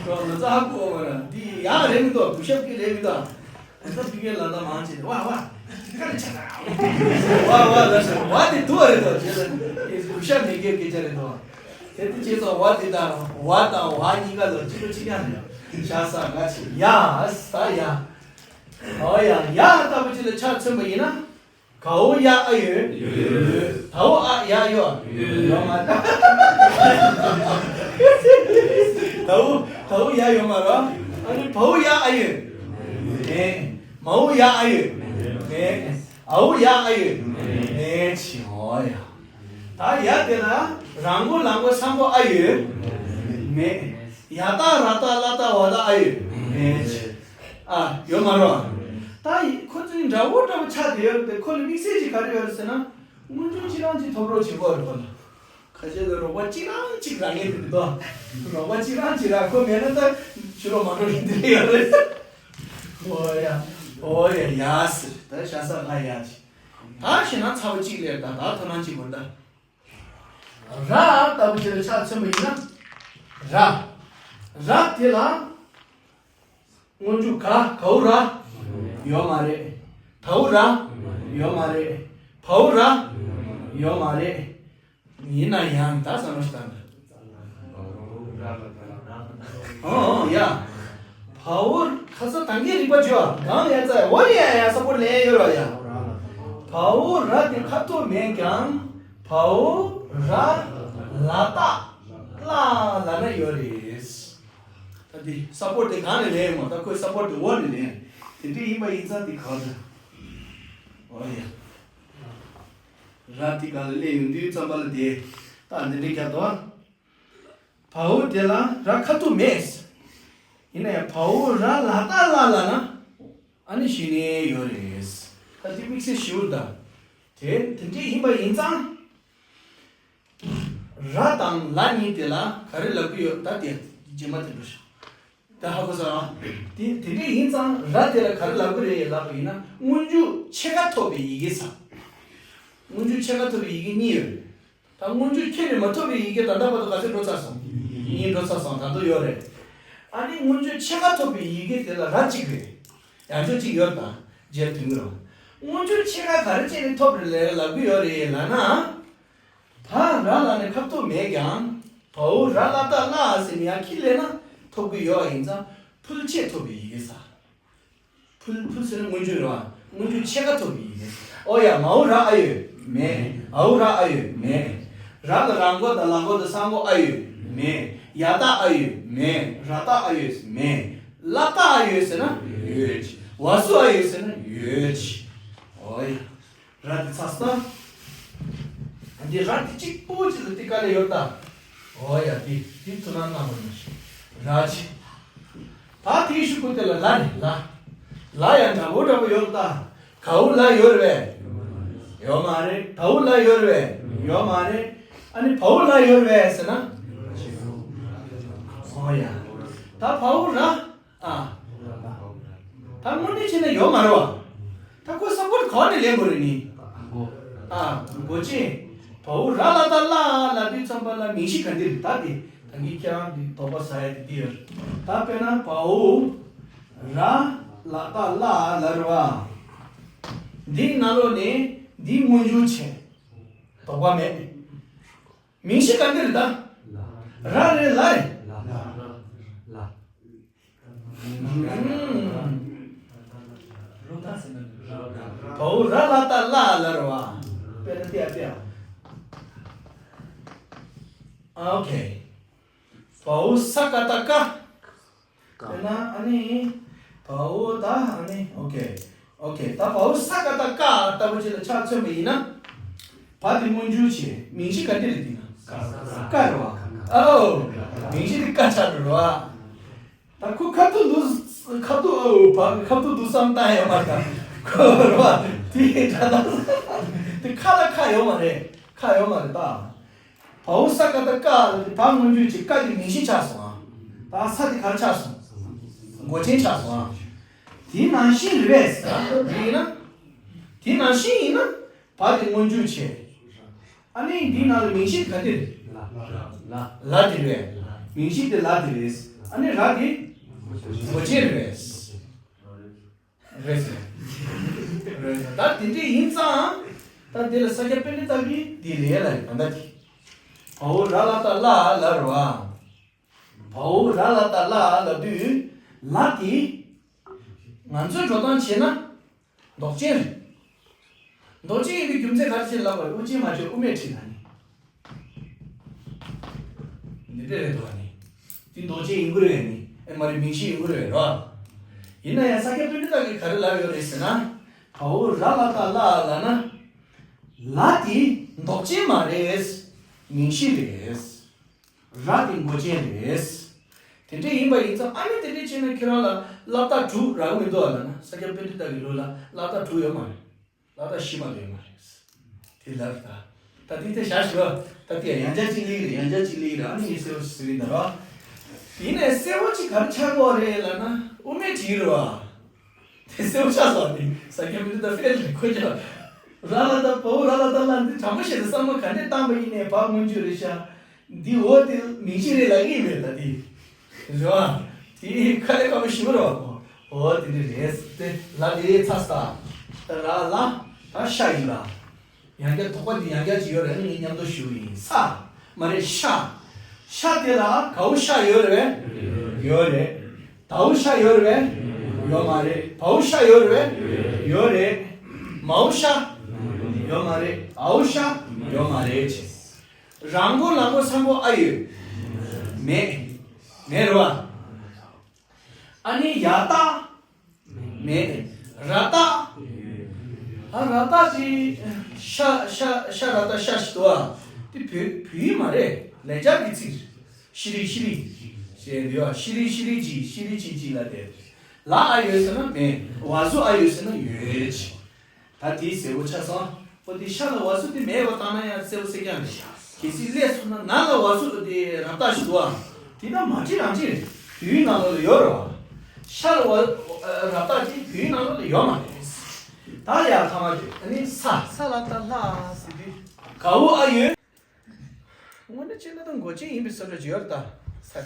ང་ཚོ་ཧ་གོ་བ་ར་འདི་ཡག་རེད་མི་འདུག་གུ་ཤབ་ཀྱི་རེད་མི་འདུག་ང་ཚོ་ཕི་གེ་ལ་ད་མང་ཆེ་བ་བ། ཀ་ལ་ཆ་ན། བ་བ་ལ་ཆ་བ་དེ་དུ་བ་རེད་དོ་ཅེས་ལ། དེ་གུ་ཤ་མི་དགེ་སྐད་ཆ་རེད་དོ། དེ་དུ་ཅེས་སོ་བ་དེ་དང་བ་དང་བ་གཉིས་ཀ་ལ་གཅིག་པ་གཅིག་རྐྱང་རེད། ཤ་ས་ག་ཆེ་ཡ་ས་ཡ། ཨོ་ཡ་ཡ་ལྟ་བུ་ཅིག་ལ་ཆ་མཚོན་པ་ཡིན་ན། གའུ་ཡ་ཨ་ཡོད། ཡོད། དའུ་ཨ་ཡ་ཡོད། ཡོད་མ་རེད། དའུ་དའུ་ཡ་ཡོད་མ་རེད། ཨ་ནི་བའུ་ཡ་ཨ་ཡོད། མེད། མའུ་ཡ་ཨ་ཡོད། མེད། ཨའུ་ཡ་ཨ་ཡོད། མེད་ཆི་ཨོ་ཡ། ད་ཡ་དེ་ལ་ར་མགོ་ལ་མགོ་ས་མགོ་ཨ་ཡོད། མེད། ཡ་ཏ་ར་ཏ་ལ་ཏ་བ་ཏ་ཨ་ཡོད། མེད་ཆི། ཨ་ཡོད་མ་རེད། ད་ཁོ་ཚོའི་འདྲ་བོ་འདྲ་བོ་ཆགས་བསྡད་ཡོད་རེད་དེ་ཁོ་ལ་དམིགས་བསལ་གྱི་ག་རེ་ཡོད་རེད་ཟེར་ན། སྔོན་འཇུག་ཅི་རང་ཅི་ཐོབ་རོགས་བྱེད་དགོས་རེད་ཁོ་ལ། ཁ་ཤས་ལ་རོགས་པ་གཅིག་རང་གཅིག་རག་ངེས་དེ་འདུག་རོགས་པ་གཅིག་རང་གཅིག་རག་ཁོ་མེད་ན་ད་ཕྱི་ལོགས་མ་འགྲོ་རིན་དེ་རེད་ཡོད་རེད། ཨོ་ཡ། ཨོ་ཡ་ཡ་ཟེར། ད་ཤ་ས་ལ་ཡ་ཅི། ད་ཤི་ན་ཚ་བ་གཅིག་ལས་ད་ད་ཐ་ན་གཅིག་བར་ད། ར་ལྟ་བུ་ཅིག་ལ་ཆ་མཚོན་པ་ཡིན་ན། ར། ར་དེ་ལ། སྔོན་འཇུག་ག་གའུ་ར། ཡོད་མ་རེད། དའུ་ར། ཡོད་མ་རེད། བའུ་ར། ཡོད་མ་རེད། ཡིན་ན་ཡང་ད་བསམ་བློ་ཞིག་བཏང་། ཨོ་ཨོ་ཡ། བའུ་ཁ་ས་དང་གི་རིག་པ་བྱོས། གང་ཡ་ཙ་ཡ་ཡ་ཡ་ས་པོར་ལེན་ཡོད་ར་ཡ། བའུ་ར་དེ་ཁ་ཐུག་མེད་ཀྱང་། བའུ་ར་ལ་ཏ་ལ་ལ་ན་ཡོད་རེད། ད་དེ་ས་པོར་དེ་གང་ནས་ལེན་ཡོད་མ། ད་ཁོའི་ས་པོར་དེ་འོག་ནས་ལེན། དེ་འདྲ་ཡིན་པ་ཡིན་ཙང་དེ་གང་ལ། ཨོ་ཡ། ར་དེ་ག་ལ་སླེབས་ཡོང་དུས་ཙམ་པ་ལ་དེ་ད་འདི་འདྲའི་རྒྱབ་དོ། བའུ་དེ་ལ་ར་ཁ་ཐུག་མེད། ཡིན་ན་ཡང་བའུ་ར་ལ་ཏ་ལ་ལ་ན་ཨ་ནི་གཞི་ནས་ཡོད་རེད། ད་དེ་དམིགས་བསལ་ཞིབ་ད། དེ་དེ་འདྲའི་ཡིན་པ་ཡིན་ཙང་། ར་དང་ལ་གཉིས་དེ་ལ་ག་རེ་ལབ་ཀྱི་ཡོད་ད་དེ་རྗེས་མ་དེ་འགྲོ་ཤག་ད་ཧ་གོ་སོང་ཨ། དེ་དེ་འདྲ་ཡིན་ཙང་ར་དེ་ལ་ག་རེ་ལབ་ཀྱི་རེད་ལབ་པ་ཡིན་ན། སྔོན་འཇུག་ཕྱེད་ཀ་ཐོབ་པའི་ཡི་གེ་ས། སྔོན་འཇུག་ཕྱེད་ཀ་ཐོབ་པའི་ཡི་གེ་གཉིས་ཡོད་རེད། ད་སྔོན་འཇུག་ཁྱོན་ནས་མ་ཐོབ་པའི་ཡི་གེ་ད་ལྟ་བར་དུ་ག་ཚོད་འགྲོ་ཚར་སོང་། གཉིས་འགྲོ་ཚར་སོང་། ད་དུང་ཡོད་རེད། ཨ་ནི་སྔོན་འཇུག་ཕྱེད་ཀ་ཐོབ་པའི་ཡི་གེ་དེ་ལ་ར་གཅིག་རེད། ཡང་ཅོ་གཅིག་ཡོད་ད། རྗེས་མཐུན་གྱི་རོ། སྔོན་འཇུག་ཕྱེད་ཀ་ག་རེ་བྱས་ནས་ཐོབ་རེད་ལབ་ཀྱི་ཡོད་རེད་ལབ་ན། ད་ར་ལ་ནི་ཁ་ཐུག་མེད་ཀྱང་། བའུ་ར་ལ་ཏ་ལ་ཟེར་ནས་ཡང་ཁྱི་ལེན་ན་ཐོབ་ཀྱི་ཡོད་ཡིན་ཙང་། ཕུལ་ཕྱེད་ཐོབ་པའི་ཡི་གེ་ས། ཕུལ་ཕུལ་ཟེར་ན་སྔོན་འཇུག་རེད་བ། སྔོན་འཇུག་ཕྱེད་ཀ་ཐོབ་པའི་ཡི་གེ། ཨོ་ཡ། མའུ་ར་ཨ་ཡོད་མེད། འའུ་ར་ཨ་ཡོད་མེད། ར་ལ་ར་མགོ་དང་ལ་མགོ་དང་ས་མགོ་ཨ་ཡོད་མེད། ཡ་ཏ་ཨ་ཡོད་མེད། ར་ཏ་ཨ་ཡོད་མེད། ལ་ཏ་ཨ་ཡོད་ཟེར་ན་ཡོད། བ་སུ་ཨ་ཡོད་ཟེར་ན་ཡོད། ཨོ་ཡ། ར་དེ་ཚ་ས། འདི་ར་དེ་གཅིག་པོ་ཅིག་ལ་དེ་དཀའ་ལས་ཡོད་ད། ཨོ་ཡ། དེ་དེ་ཐུགས་སྣང་གནང་དགོས་མ་ཤེས། ར་ཅི། ད་དེའི་ཤུ་གུ་དེ་ལ་ལ་རེད་ལ། ལ་ཡང་འདྲ་པོ་འདྲ་པོ་ཡོད་ད། གའུ་ལ་ཡོད་རེད་པས། ཡོད་མ་རེད། དའུ་ལ་ཡོད་རེད་པས། ཡོད་མ་རེད། ཨ་ནི་བའུ་ལ་ཡོད་རེད་པས་ཟེར་ན། ཨོ་ཡ། ད་བའུ་ར། ཨ། ད་དངོས་གནས་བྱས་ན་ཡོད་མ་རེད་བ། ད་ཁོ་ས་པོར་ག་ནས་ལེན་དགོས་རེད་ནི། ཨ། མགོ་ཅན། བའུ་ར་ལ་ཏ་ལ་ལབ་དུས་ཙམ་པ་ལ་མིང་གཞི་ག་འདི་རེད་ད། དེ་ད་གིན་ཁྱེད་རང་གིས་དོགས་པ་ཟ་ཡ་དེ་འདི་ཡོད་རེད། ད་དཔེར་ན་བའུ་ར་ལ་ཏ་ལ་ལབ་རེད་བ། འདི་ནང་ལོགས་ནས་འདི་སྔོན་འཇུག་བྱས། དོགས་པ་མེད། མིང་གཞི་ག་འདི་རེད་ད། ར་རེད་ལ་རེད། ལ། ལ། བའུ་ར་ལ་ཏ་ལ་ལ་རེད་བ། དཔེར་ན་ཏེ་ཡ་ཏེ་ཡ། ཨ། ཨོ་ཁེ། བའུ་ས་ཀ་ཏ་ཀ། དཔེར་ན་ཨ་ནི། བའུ་ད་ཨ་ནི། ཨོ་ཁེ། ཨོ་ཁེ། ད་བའུ་ས་ཀ་ཏ་ཀ་ལྟ་བུ་ཅིག་ལ་ཆ་མཚོན་པ་ཡིན་ན། བ་དེ་སྔོན་འཇུག་བྱས། མིང་གཞི་ག་འདི་རེད་དེ་ན། ཀ་རེད་བ། ཨའོ། མིང་གཞི་དེ་ཀ་ཆགས་འགྲོ་རེད་བ། ད་ཁོ་ཁ་ཐུག་འདུག་ཁ་ཐུག་ཨའོ་བ་ཁ་ཐུག་འདུག་བསམ་བཏང་ཡོད་མ་རེད་ད། ཁོ་རེད་བ། དེ་ད་ད་དེ་ཁ་ལ་ཁ་ཡོད་མ་རེད། ཁ་ཡོད་མ་རེད་ད། བའུ་ས་ཀ་ཏ་ཀ་ལ་དེ་བ་སྔོན་འཇུག་བྱས། ཀ་དེ་མིང་གཞི་ཆགས་སོང་ཨ། ད་ས་དེ་ག་རེ་ཆགས་སོང་། མགོ་ཅན་ཆགས་སོང་ཨ། དེ་ནང་བཞིན་རེད་པས་ཟེར་ད་དེ་ཡིན་ན། དེ་ནང་བཞིན་ཡིན་ན། བ་དེ་སྔོན་འཇུག་བྱས། ཨ་ནི་འདི་ནང་ལ་མིང་གཞི་དེ་ག་དེ་རེད། ལ། ལ་དེ་རེད། མིང་གཞི་དེ་ལ་དེ་རེད། ཨ་ནི་ར་དེ་མགོ་ཅན་རེད། རེད་ཟེར། རེད་ཟེར། ད་དེ་འདྲ་ཡིན་ཙང་། ད་དེ་ལ་ས་སྐྱ་པཎྜི་ཏ་གིས་འདི་ལས་ལ་རེད་ད་ལྟ་དེ། བའུ་ར་ལ་ཏ་ལ་ལ་རེད་བ། བའུ་ར་ལ་ཏ་ལ་ལབ་དུས་ལ་དེ་ང་ཚོའི་འགྲོ་སྟངས་བྱས་ན་འདོགས་ཅན་རེད། འདོགས་ཅན་ཡིན་པའི་རྒྱུ་མཚན་ག་རེ་བྱས་ལབ་པ་རེད། དབུ་ཅན་མ་བྱས་དབུ་མེད་བྲིས་ན་ནི། འདི་འདྲ་རེད་འདུག་ཨ་ནི། འདི་འདོགས་ཅན་ཡིན་དགོས་རེད་ནི། ཨེ་མ་རེད། མིང་གཞི་ཡིན་དགོས་རེད་རོ། ཡིན་ན་ཡང་ས་སྐྱ་པཎྜི་ཏ་གིས་ག་རེ་ལབ་ཡོད་རེད་ཟེར་ན། བའུ་ར་ལ་ཏ་ལ་ལབ་ན། ལ་དེ་འདོགས་ཅན་མ་རེད། མིང་གཞི་རེད། ར་དེ་མགོ་ཅན་རེད། དེ་འདྲ་ཡིན་པ་ཡིན་ཙང་ཨ་ནི་དེ་འདྲ་བྱས་ན་ཁྱེད་རང་ལ་ལ་ཏ་དྲུག་རག་གི་མི་འདུག་ཨ་ལབ་ན། ས་སྐྱ་པཎྜི་ཏ་གི་ལུགས་ལ་ལ་ཏ་དྲུག་ཡོད་མ་རེད། ལ་ཏ་བཞི་མ་གཏོགས་ཡོད་མ་རེད། དེ་ལབ་ད། ད་དེ་དེ་བཞག་ཞུ་བ། ད་དེ་ཡང་བསྐྱར་གཅིག་ལེགས་རེད། ཡང་བསྐྱར་གཅིག་ལེགས་རེད། ཨ་ནི་ངས་གསལ་པོ་ཞིག་ཟེར་གི་ཡིན་ད་རོ། དེ་ནས་གསལ་པོ་གཅིག་ག་རེ་ཆགས་ཀྱི་ཡོད་རེད་ལབ་ན་དབུ་མེད་བྲིས་རེད་བ། དེ་གསལ་པོ་ཆགས་སོང་ནི། ས་ཀྱ་པུ་ཏི་ད་ཕེལ་རེད་ཁོ་ཅག་ར་ལ་ད་བའོ་ར་ལ་ད་ལ་འདི་དྲང་པོ་བཤད་དེ་བསམ་བློ་ག་འདྲས་བཏང་པ་ཡིན་ནའི་བ་སྔོན་འཇུག་རེད་ཤག་འདི་འོ་དེ་མིང་གཞི་རེད་ལབ་ཀྱི་ཡིན་པས་ད་འདི། རེད་བ། དེ་ཁ་ལས་ཁ་པོ་ཞིག་རེད་བ། འོ་དེ་འདྲས་རེད་དེ་ལ་དེ་ཚ་ས། ད་ར་ལ་ད་ཤ་ཡིན་ལ། ཡང་བསྐྱར་དོགས་པ་འདི་ཡང་བསྐྱར་ཅིག་ཡོད་རེད། ངས་མཉམ་དུ་ཞུ་ཡིན། ས། མ་རེད་ཤ། ཤ་དེ་ལ་གའུ་ཤ་ཡོད་རེད་པས། ཡོད་རེད། དའུ་ཤ་ཡོད་རེད་པས། ཡོད་མ་རེད། བའུ་ཤ་ཡོད་རེད་པས། ཡོད་རེད། མའུ་ཤ། ཡོད་མ་རེད། འའུ་ཤ། ཡོད་མ་རེད་ཅེས། ར་མགོ་ལ་མགོ་ས་མགོ་ཨ་ཡོད། མེད། མེད་རེད་བ། ཨ་ནི་ཡ་ཏ། མེད། ར་ཏ། ཨ་ར་ཏ་ཅི། ཤ་ཤ་ཤ་ར་ཏ་ཤ་ཞིག་འདུག་ཨ། དེ་བོད་བོད་ཡིག་མ་རེད། ལེགས་སྦྱར་གྱི་ཚིག་ཤི་རི་ཤི་རི། ཞེས་འདུག་ཨ། ཤི་རི་ཤི་རི་ཅི་ཤི་རི་ཅི་ཅི་ལ་དེ། ལ་ཨ་ཡོད་ཟེར་ན་མེད། བ་ཟུ་ཨ་ཡོད་ཟེར་ན་ཡོད་ཅི། ད་དེའི་གསལ་པོ་ཆགས་སོང་། ཨོ་དེ་ཤ་ལ་བ་ཟུ་དེ་མེད་པ་བཏང་ན་ཡང་གསལ་པོ་གསལ་རྐྱང་རེད། གལ་སྲིད་སླེབས་སོང་ན་ན་ལ་བ་ཟུ་དེ་ར་ཏ་ཞིག་འདུག་ཨ། དེ་ད་མ་བྲིས་རང་བྲིས་རེད། བོད་ཡིག་ནང་ལོགས་ལ་ཡོད་རེད་བ། ཤ་ལ་བ་ར་ཏ་དེ་བོད་ཡིག་ནང་ལོགས་ལ་ཡོད་མ་རེད། ད་ཡ་ཐ་མ་དེ་ཨ་ནི་ས། ས་ལ་ད་ལྷ་ཟེར་དུས་གའུ་ཨ་ཡོད། དངོས་གནས་བྱས་ན་ད་མགོ་ཅན་ཡིན་པའི་བཟོ་འདྲ་ཅིག་ཡོད་རེད་ད། ས་དེ།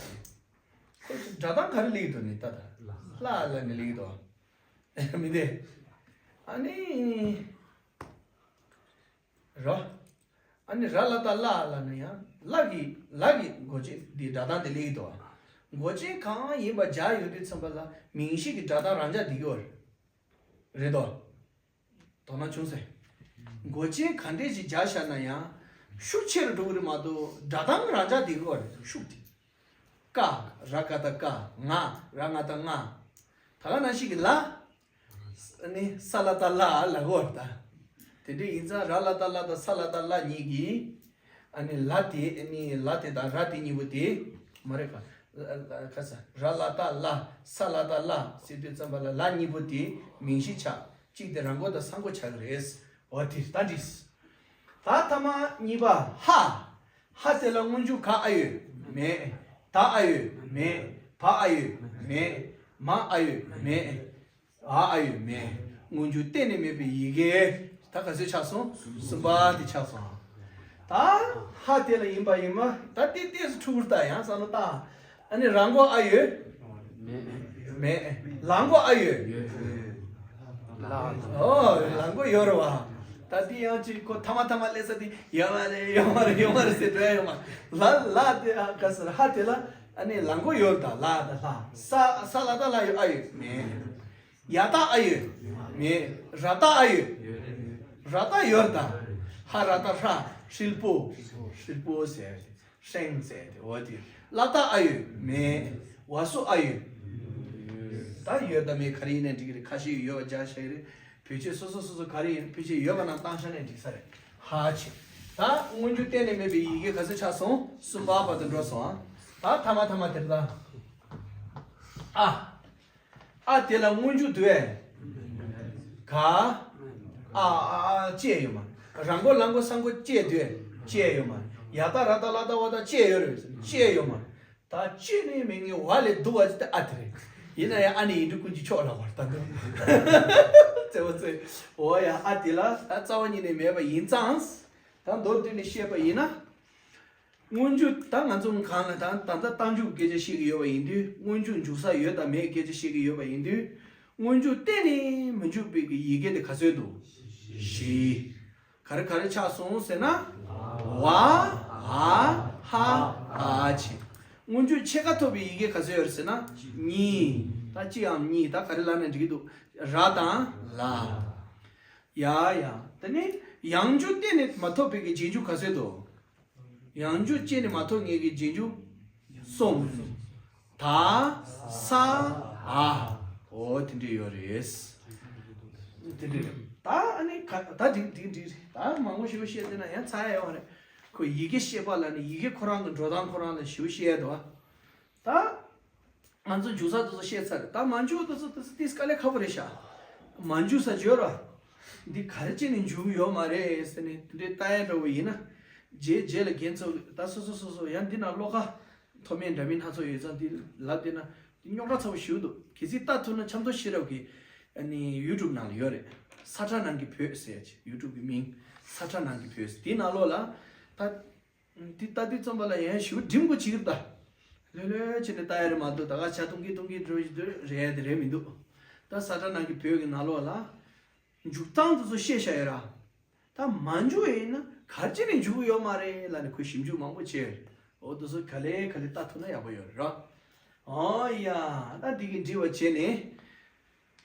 ཁོ་ཚོ་སྒྲ་གདངས་ག་རེ་ལེགས་འདུག་ནི་ད་ད། ལྷ་ལ་ནི་ལེགས་འདུག་མི་འདི། ཨ་ནི། ར། ཨ་ནི་ར་ལ་ད་ལ་ལ་ནི་ཡང་ལ་གི་ལ་གི་མགོ་ཅན་འདི་སྒྲ་གདངས་འདི་ལེགས་འདུག་མགོ་ཅན་གང་ཡིན་པ་སྦྱར་ཡོང་དུས་ཙམ་པ་ལ་མིང་གཞི་གི་སྒྲ་གདངས་རང་འཇགས་འདི་གི་བར། རེད་དོ། དོ་སྣང་བྱུང་ཟེར། མགོ་ཅན་ག་འདྲས་ཅིག་སྦྱར་བཞག་ན་ཡང་། ཤུགས་ཆེ་རུ་འགྲོ་གི་རེད་མ་གཏོགས་སྒྲ་གདངས་རང་འཇགས་འདི་གི་བར་ཤུགས་དེ། ཀ། ར་ཀ་ད་ཀ། ང་། ར་ང་ད་ང་། ད་ག་ནང་བཞིན་གྱི་ལ། ཨ་ནི་ས་ལ་ད་ལ་ལ་གོ་ད། དེ་འདྲ་ཡིན་ཙང་ར་ལ་ད་ལ་དང་ས་ལ་ད་ལ་གཉིས་ཀྱིས། ཨ་ནི་ལ་དེ་ཨ་ནི་ལ་དེ་དང་ར་དེ་གཉིས་པོ་དེ། མ་རེད་ག་ཁ་ས་ར་ལ་ད་ལ་ས་ལ་ད་ལ་ཟེར་དུས་ཙམ་པ་ལ་ལ་གཉིས་པོ་དེ་མིང་གཞི་ཆགས། གཅིག་དེ་ར་མགོ་དང་ས་མགོ་ཆགས་ཀྱི་རེད། འོ་དེ་ད་འགྲིག་ད་ཐ་མ་གཉིས་པ་ཧ། ཧ་དེ་ལ་སྔོན་འཇུག་ག་ཨ་ཡོད། མེད། ད་ཨ་ཡོད། མེད། བ་ཨ་ཡོད། མེད། མ་ཨ་ཡོད། མེད། འ་ཨ་ཡོད། མེད། སྔོན་འཇུག་གཏན་ནས་མེད་པའི་ཡི་གེ། ད་ག་ཚོད་ཆགས་སོང་། གསུམ་པ་དེ་ཆགས་སོང་། ད་ཧ་དེ་ལ་ཡིན་པ་ཡིན་མ་ད་ཏེ་ཏེས་སུ་ཕྲུ་གུར་ལྟ་ཡང་བསམ་བློ་བཏང་། ཨ་ནི་ར་མགོ་ཨ་ཡོད། མེད། ལ་མགོ་ཨ་ཡོད། ཨོ་ལ་མགོ་ཡོད་རེད་བ། ད་དེ་ཡང་ཅིག་ཁོ་ཐ་མ་ཐ་མ་སླེབས་ས་དེ་ཡོད་མ་རེད་ཡོད་མ་རེད་ཡོད་མ་རེད་ཟེར་འགྲོ་ཡ་ཡོད་མ། ལ་ལ་དེ་ཨ་ག་ཟེར་ཧ་དེ་ལ་ཨ་ནི་ལ་མགོ་ཡོད་རེད་ད་ལ་ད་ལྷ་ས་ས་ལ་ད་ལ་ཡོད་ཨ་ཡོད་མེད། ཡ་ད་ཨ་ཡོད། མེད། ར་ད་ཨ་ཡོད། ར་ད་ཡོད་ད། ཧ་ར་ད་ཧྲ། ཧྲིལ་པོ། ཧྲིལ་པོ་ཟེར། ཧྲེང་ཟེར་ཏེ་འོ་དེ། ལ་ད་ཨ་ཡོད། མེད། བ་སོ་ཨ་ཡོད། ད་ཡོད་ད་མེད་ག་རེ་ཡིན་ནའི་འགྲིག་གི་རེད། ཁ་ཤས་ཡོད་པ་སྦྱར་བཞག་གི་རེད། བེད་སྤྱོད་སོ་སོ་སོ་སོ་ག་རེ་ཡིན་བེད་སྤྱོད་ཡོད་པ་ནང་བཏང་བཞག་ནའི་འགྲིག་ས་རེད། ཧ་ཆེ། ད་སྔོན་འཇུག་གཏན་ནས་མེད་པའི་ཡི་གེ་ག་ཚོད་ཆགས་སོང་། གསུམ་པ་བར་དུ་འགྲོ་སོང་ཨ། ད་ཐ་མ་ཐ་མ་དེར་ད། ཨ། ཨ་དེ་ལ་སྔོན་འཇུག་འདུག་ཨེ། ག་ཨ་ཨ་ཨ་ཅེས་ཡོད་མ། ར་མགོ་ལ་མགོ་ས་མགོ་ཅེས་འདུག་ཨེ། ཅེས་ཡོད་མ། ཡ་ད་ར་ད་ལ་ད་བ་ད་ཅེས་ཡོད་རེད། ཅེས་ཡོད་མ། ད་ཅེས་ནི་མིང་ངའི་བ་ལས་འདུག་བ་ཅི་ད་ཨ་དེ་རེད། ཡིན་ན་ཡང་ཨ་ནི་ཡིན་འདུག་ཀུན་གྱི་ཕྱོགས་ལ་བར་ད་འདུག་རྩེ་བ་རྩེ། འོ་ཡ་ཨ་དེ་ལ་ད་རྩ་བ་ཉིད་ནས་མེད་པ་ཡིན་ཙང་། ད་མདོར་བསྡུས་ནས་བཤད་པ་ཡིན་ན། སྔོན་འཇུག་ད་ང་ཚོ་གང་ལ་ད་ད་ལྟ་རྟགས་འཇུག་སྐད་ཆ་བཤད་ཀྱི་ཡོད་པ་ཡིན་དུས་སྔོན་འཇུག་འཇུག་ས་ཡོད་དང་མེད་སྐད་ཆ་བཤད་ཀྱི་ཡོད་པ་ཡིན་དུས་སྔོན་འཇུག་གཏན་ནས་མི་འཇུག་པའི་གི་ཡི་གེ་དེ་ག་ཚོད་འདུག་བཞི། ག་རེ་ག་རེ་ཆགས་སོང་ཟེར་ན། བ། འ། ཧ། འ་ཆེ། སྔོན་འཇུག་ཕྱེད་ཀ་ཐོབ་པའི་ཡི་གེ་ག་ཚོད་ཡོད་རེད་ཟེར་ན། གཉིས། ད་གཅིག་གམ་གཉིས་ད་ག་རེ་ལབ་ན་འགྲིག་གི་འདུག་ར་དང་ལ། ཡ་ཡ། དེ་ནས་ཡང་འཇུག་གཏན་ནས་མ་ཐོབ་པའི་གི་རྗེས་འཇུག་ག་ཚོད་འདུག་ཡང་འཇུག་གཅིག་ནས་མ་ཐོབ་ངེས་ཀྱི་རྗེས་འཇུག་གསུམ། ད། ས། འ། འོ་དེ་འདྲ་ཡོད་རེད། དེ་འདྲ་རེད། ད་ཨ་ནི་ག་ད་འགྲིག་འགྲིག་འགྲིག་རེད། ད་མང་པོ་ཞེ་པོ་བཤད་བསྡད་ན་ཡང་ཚར་ཡ་ཡོང་རེད། ཁོ་ཡི་གེ་ཤེས་པ་ལ་ནི་ཡི་གེ་ཁོ་རང་གི་འགྲོ་སྟངས་ཁོ་རང་ལ་ཞེ་པོ་བཤད་ཡ་འདུག་ད། ང་ཚོ་འཇུག་ས་དེ་ཚོ་བཤད་ཚར་རེད། ད་མ་འཇུག་དེ་ཚོ་དེ་ཚོ་ཏིས་དཀའ་ལས་ཁག་པོ་རེད་ཤག་མ་འཇུག་ས་བརྗོད་ར། འདི་ག་རེ་བྱས་ནས་འཇུག་ཡོད་མ་རེད་ཟེར་ནས་དེ་འདྲའི་ལྟ་ཡ་འདྲ་བོ་ཡིན་ན། རྗེས་རྗེས་ལ་རྒན་ཚོ་ད་སོ་སོ་སོ་སོ་ཡང་འདི་ན་བློ་ཁ་མཐོ་དམན་འདྲ་མིན་སྣ་ཚོགས་ཡོད་ཙང་འདི་ལབ་བསྡད་ན་འདི་རྙོག་དྲ་ཚ་པོ་ཞིག་འདུག་གལ་སྲིད་ལྟ་ཐུབ་ན་ཆབ་མདོ་ཤེས་རབ་ཀྱི་ ཨ་ནི་ཡུ་ཊུབ་ནང་ལ་ཡོད་རེད། ས་ཁྲ་ནང་གི་བོད་ཟེར་ཡ་ཅིག་ཡུ་ཊུབ་གི་མིང་ས་ཁྲ་ནང་གི་བོད་ཟེར། དེའི་ནང་ལོགས་ལ་ད་དེ་ལྟ་དུས་ཙམ་པ་ལ་ཡང་ཞེ་པོ་འགྲིམ་དགོས་ཅིག་རེད་ད། ལྷོད་ལྷོད་བྱས་ནས་ལྟ་ཡ་རེད་མ་གཏོགས། ད་ག་ཇ་འཐུང་གིན་འཐུང་གིན་འགྲོ་ཡི་འདུག་རེད་དེ་རེད་མི་འདུག་ད་ས་ཁྲ་ནང་གི་བོད་ཀྱི་ནང་ལོགས་ལ་འཇུག་སྟངས་དེ་ཚོ་བཤད་བཞག་ཡོད་ར། ད་མ་འཇུག་ཡིན་ན་ག་རེ་བྱས་ནས་འཇུག་གི་ཡོད་མ་རེད་ལབ་ནས་ཁོས་ཞིབ་འཇུག་མང་པོ་བྱས་ཡོད་རེད། འོ་དེ་ཚོ་ག་ལེ་ག་ལེ་ལྟ་ཐུབ་ན་ཡག་པོ་ཡོད་རེད་ར། ཨོ་ཡ། ད་འདི་གི་འབྲི་བ་བྱས་ནས།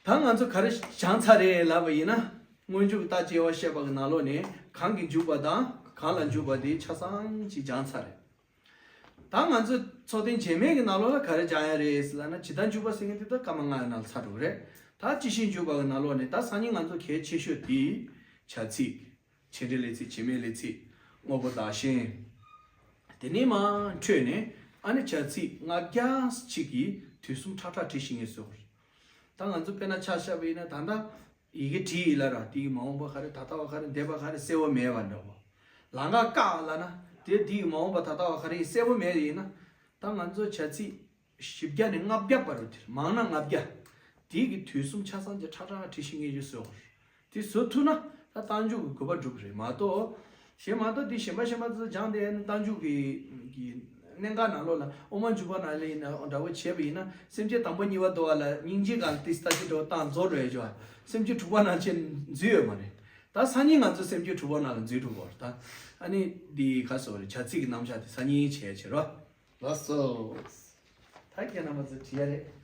ད་ང་ཚོ་ག་རེ་སྦྱངས་ཚར་རེད་ལབ་པ་ཡིན་ན། སྔོན་འཇུག་རྟགས་དཔྱད་པ་བཤད་པ་གི་ནང་ལོགས་ནས་གང་གི་འཇུག་པ་དང་གང་ལ་འཇུག་པ་དེ་ཆ་ཚང་ཅིག་སྦྱངས་ཚར་རེད། ད་ང་ཚོ་འཚོགས་ཐེངས་རྗེས་མའི་གི་ནང་ལོགས་ལ་ག་རེ་སྦྱང་ཡ་རེད་ཟེར་ལབ་ན། ཇི་ལྟར་འཇུག་པ་ཟེར་མཁན་དེ་ད་སྐར་མ་ལྔ་ཡི་ནང་ལ་ཚར་འགྲོ་གི་རེད། ད་ཅི་ཞིག་འཇུག་པ་གི་ནང་ལོགས་ནས་ད་སང་ཉིན་ང་ཚོ་གལ་ཆེ་ཤོས་དེ་བྱ་ཚིག་བྱེད་འབྲེལ་ལས་ཚིག་བྱེད་མེད་ལས་ཚིག་དངོས་པོ་བདག་གཞན། དེ་ནས་མར་འཕྲོས་ནས་ཨ་ནི་བྱ་ཚིག་ལྔ་བརྒྱ་ཅིག་གི་དུས་གསུམ་ཁྲ་ཁྲ་བྲིས་ཤེས་ངེས་སོ། ད་ང་ཚོ་དཔེར་ན་ཆ་བཞག་པ་ཡིན་ན། ད་ལྟ་ཡི་གེ་བྲིས་ཡིན་ལབ་ར། དེ་གི་མ་འོངས་པ་ག་རེ། ད་ལྟ་བ་ག་རེ། འདས་པ་ག་རེ། གསལ་བོ་མེད་པ་འདྲ་བོ། ལམ་ཁ་བཀག་ལབ་ན་དེ་དེ་གི་མ་འོངས་པ་ད་ལྟ་བ་ག་རེ་ཡིན་གསལ་བོ་མེད་ཡིན་ན། ད་ང་ཚོ་བྱ་ཚིག་བཞི་བརྒྱ་ནས་ལྔ་བརྒྱ་བར་དུ། དེར་མང་ན་ལྔ་བརྒྱ། དེ་གི་དུས་གསུམ་ཆ་ཚང་གི་ཁྲ་ཁྲ་བྲིས་ཤེས་ངེས་ཀྱི་བཟོ། དེ་བཟོ་ཐུབ་ན་ད་རྟགས་འཇུག་གི་དགོས་པ་འགྲུབ་རེད་མ་གཏོགས། གཞན་མ་གཏོགས་དེ་གཞན་པ་གཞན་པ་ཚོ་སྦྱངས་ཏེ་རྟགས་འཇུག་གི་གི་གནད་འགག་ནང་ལོགས་ལ། དབུ་མ་འཇུག་པ་ནང་ལ་ཡིན་ན་འདྲ་བོ་བྱས་པ་ཡིན་ན། སེམས་བསྐྱེད་དང་པོ་གཉིས་པ་དོ་བ་ལ་སྙིང་རྗེ་གང་ལ་ཏིས་ལྟ་ཅི་འདྲ་བོ་བཏང་རྫོགས་འགྲོ་ཡ་ཅོ། སེམས་བསྐྱེད་དྲུག་པ་ནང་ཆེན་འཛུལ་ཡོད་མ་རེད། ད་སང་ཉིན་ང་ཚོ་སེམས་བསྐྱེད་དྲུག་པ་ནང་ལ་འཛུལ་འགྲོ་བར། ད་ཨ་ནི་འདི་ག་སོ་རེད། བྱ་ཚིག་གི་རྣམ་གཞག་དེ་སང་ཉིན་བྱས་བྱེད་རོགས། ལགས་སོ། ད་ཁྱེད་རྣམ་པ་ཚོ་བྲིས་ཡ་རེད།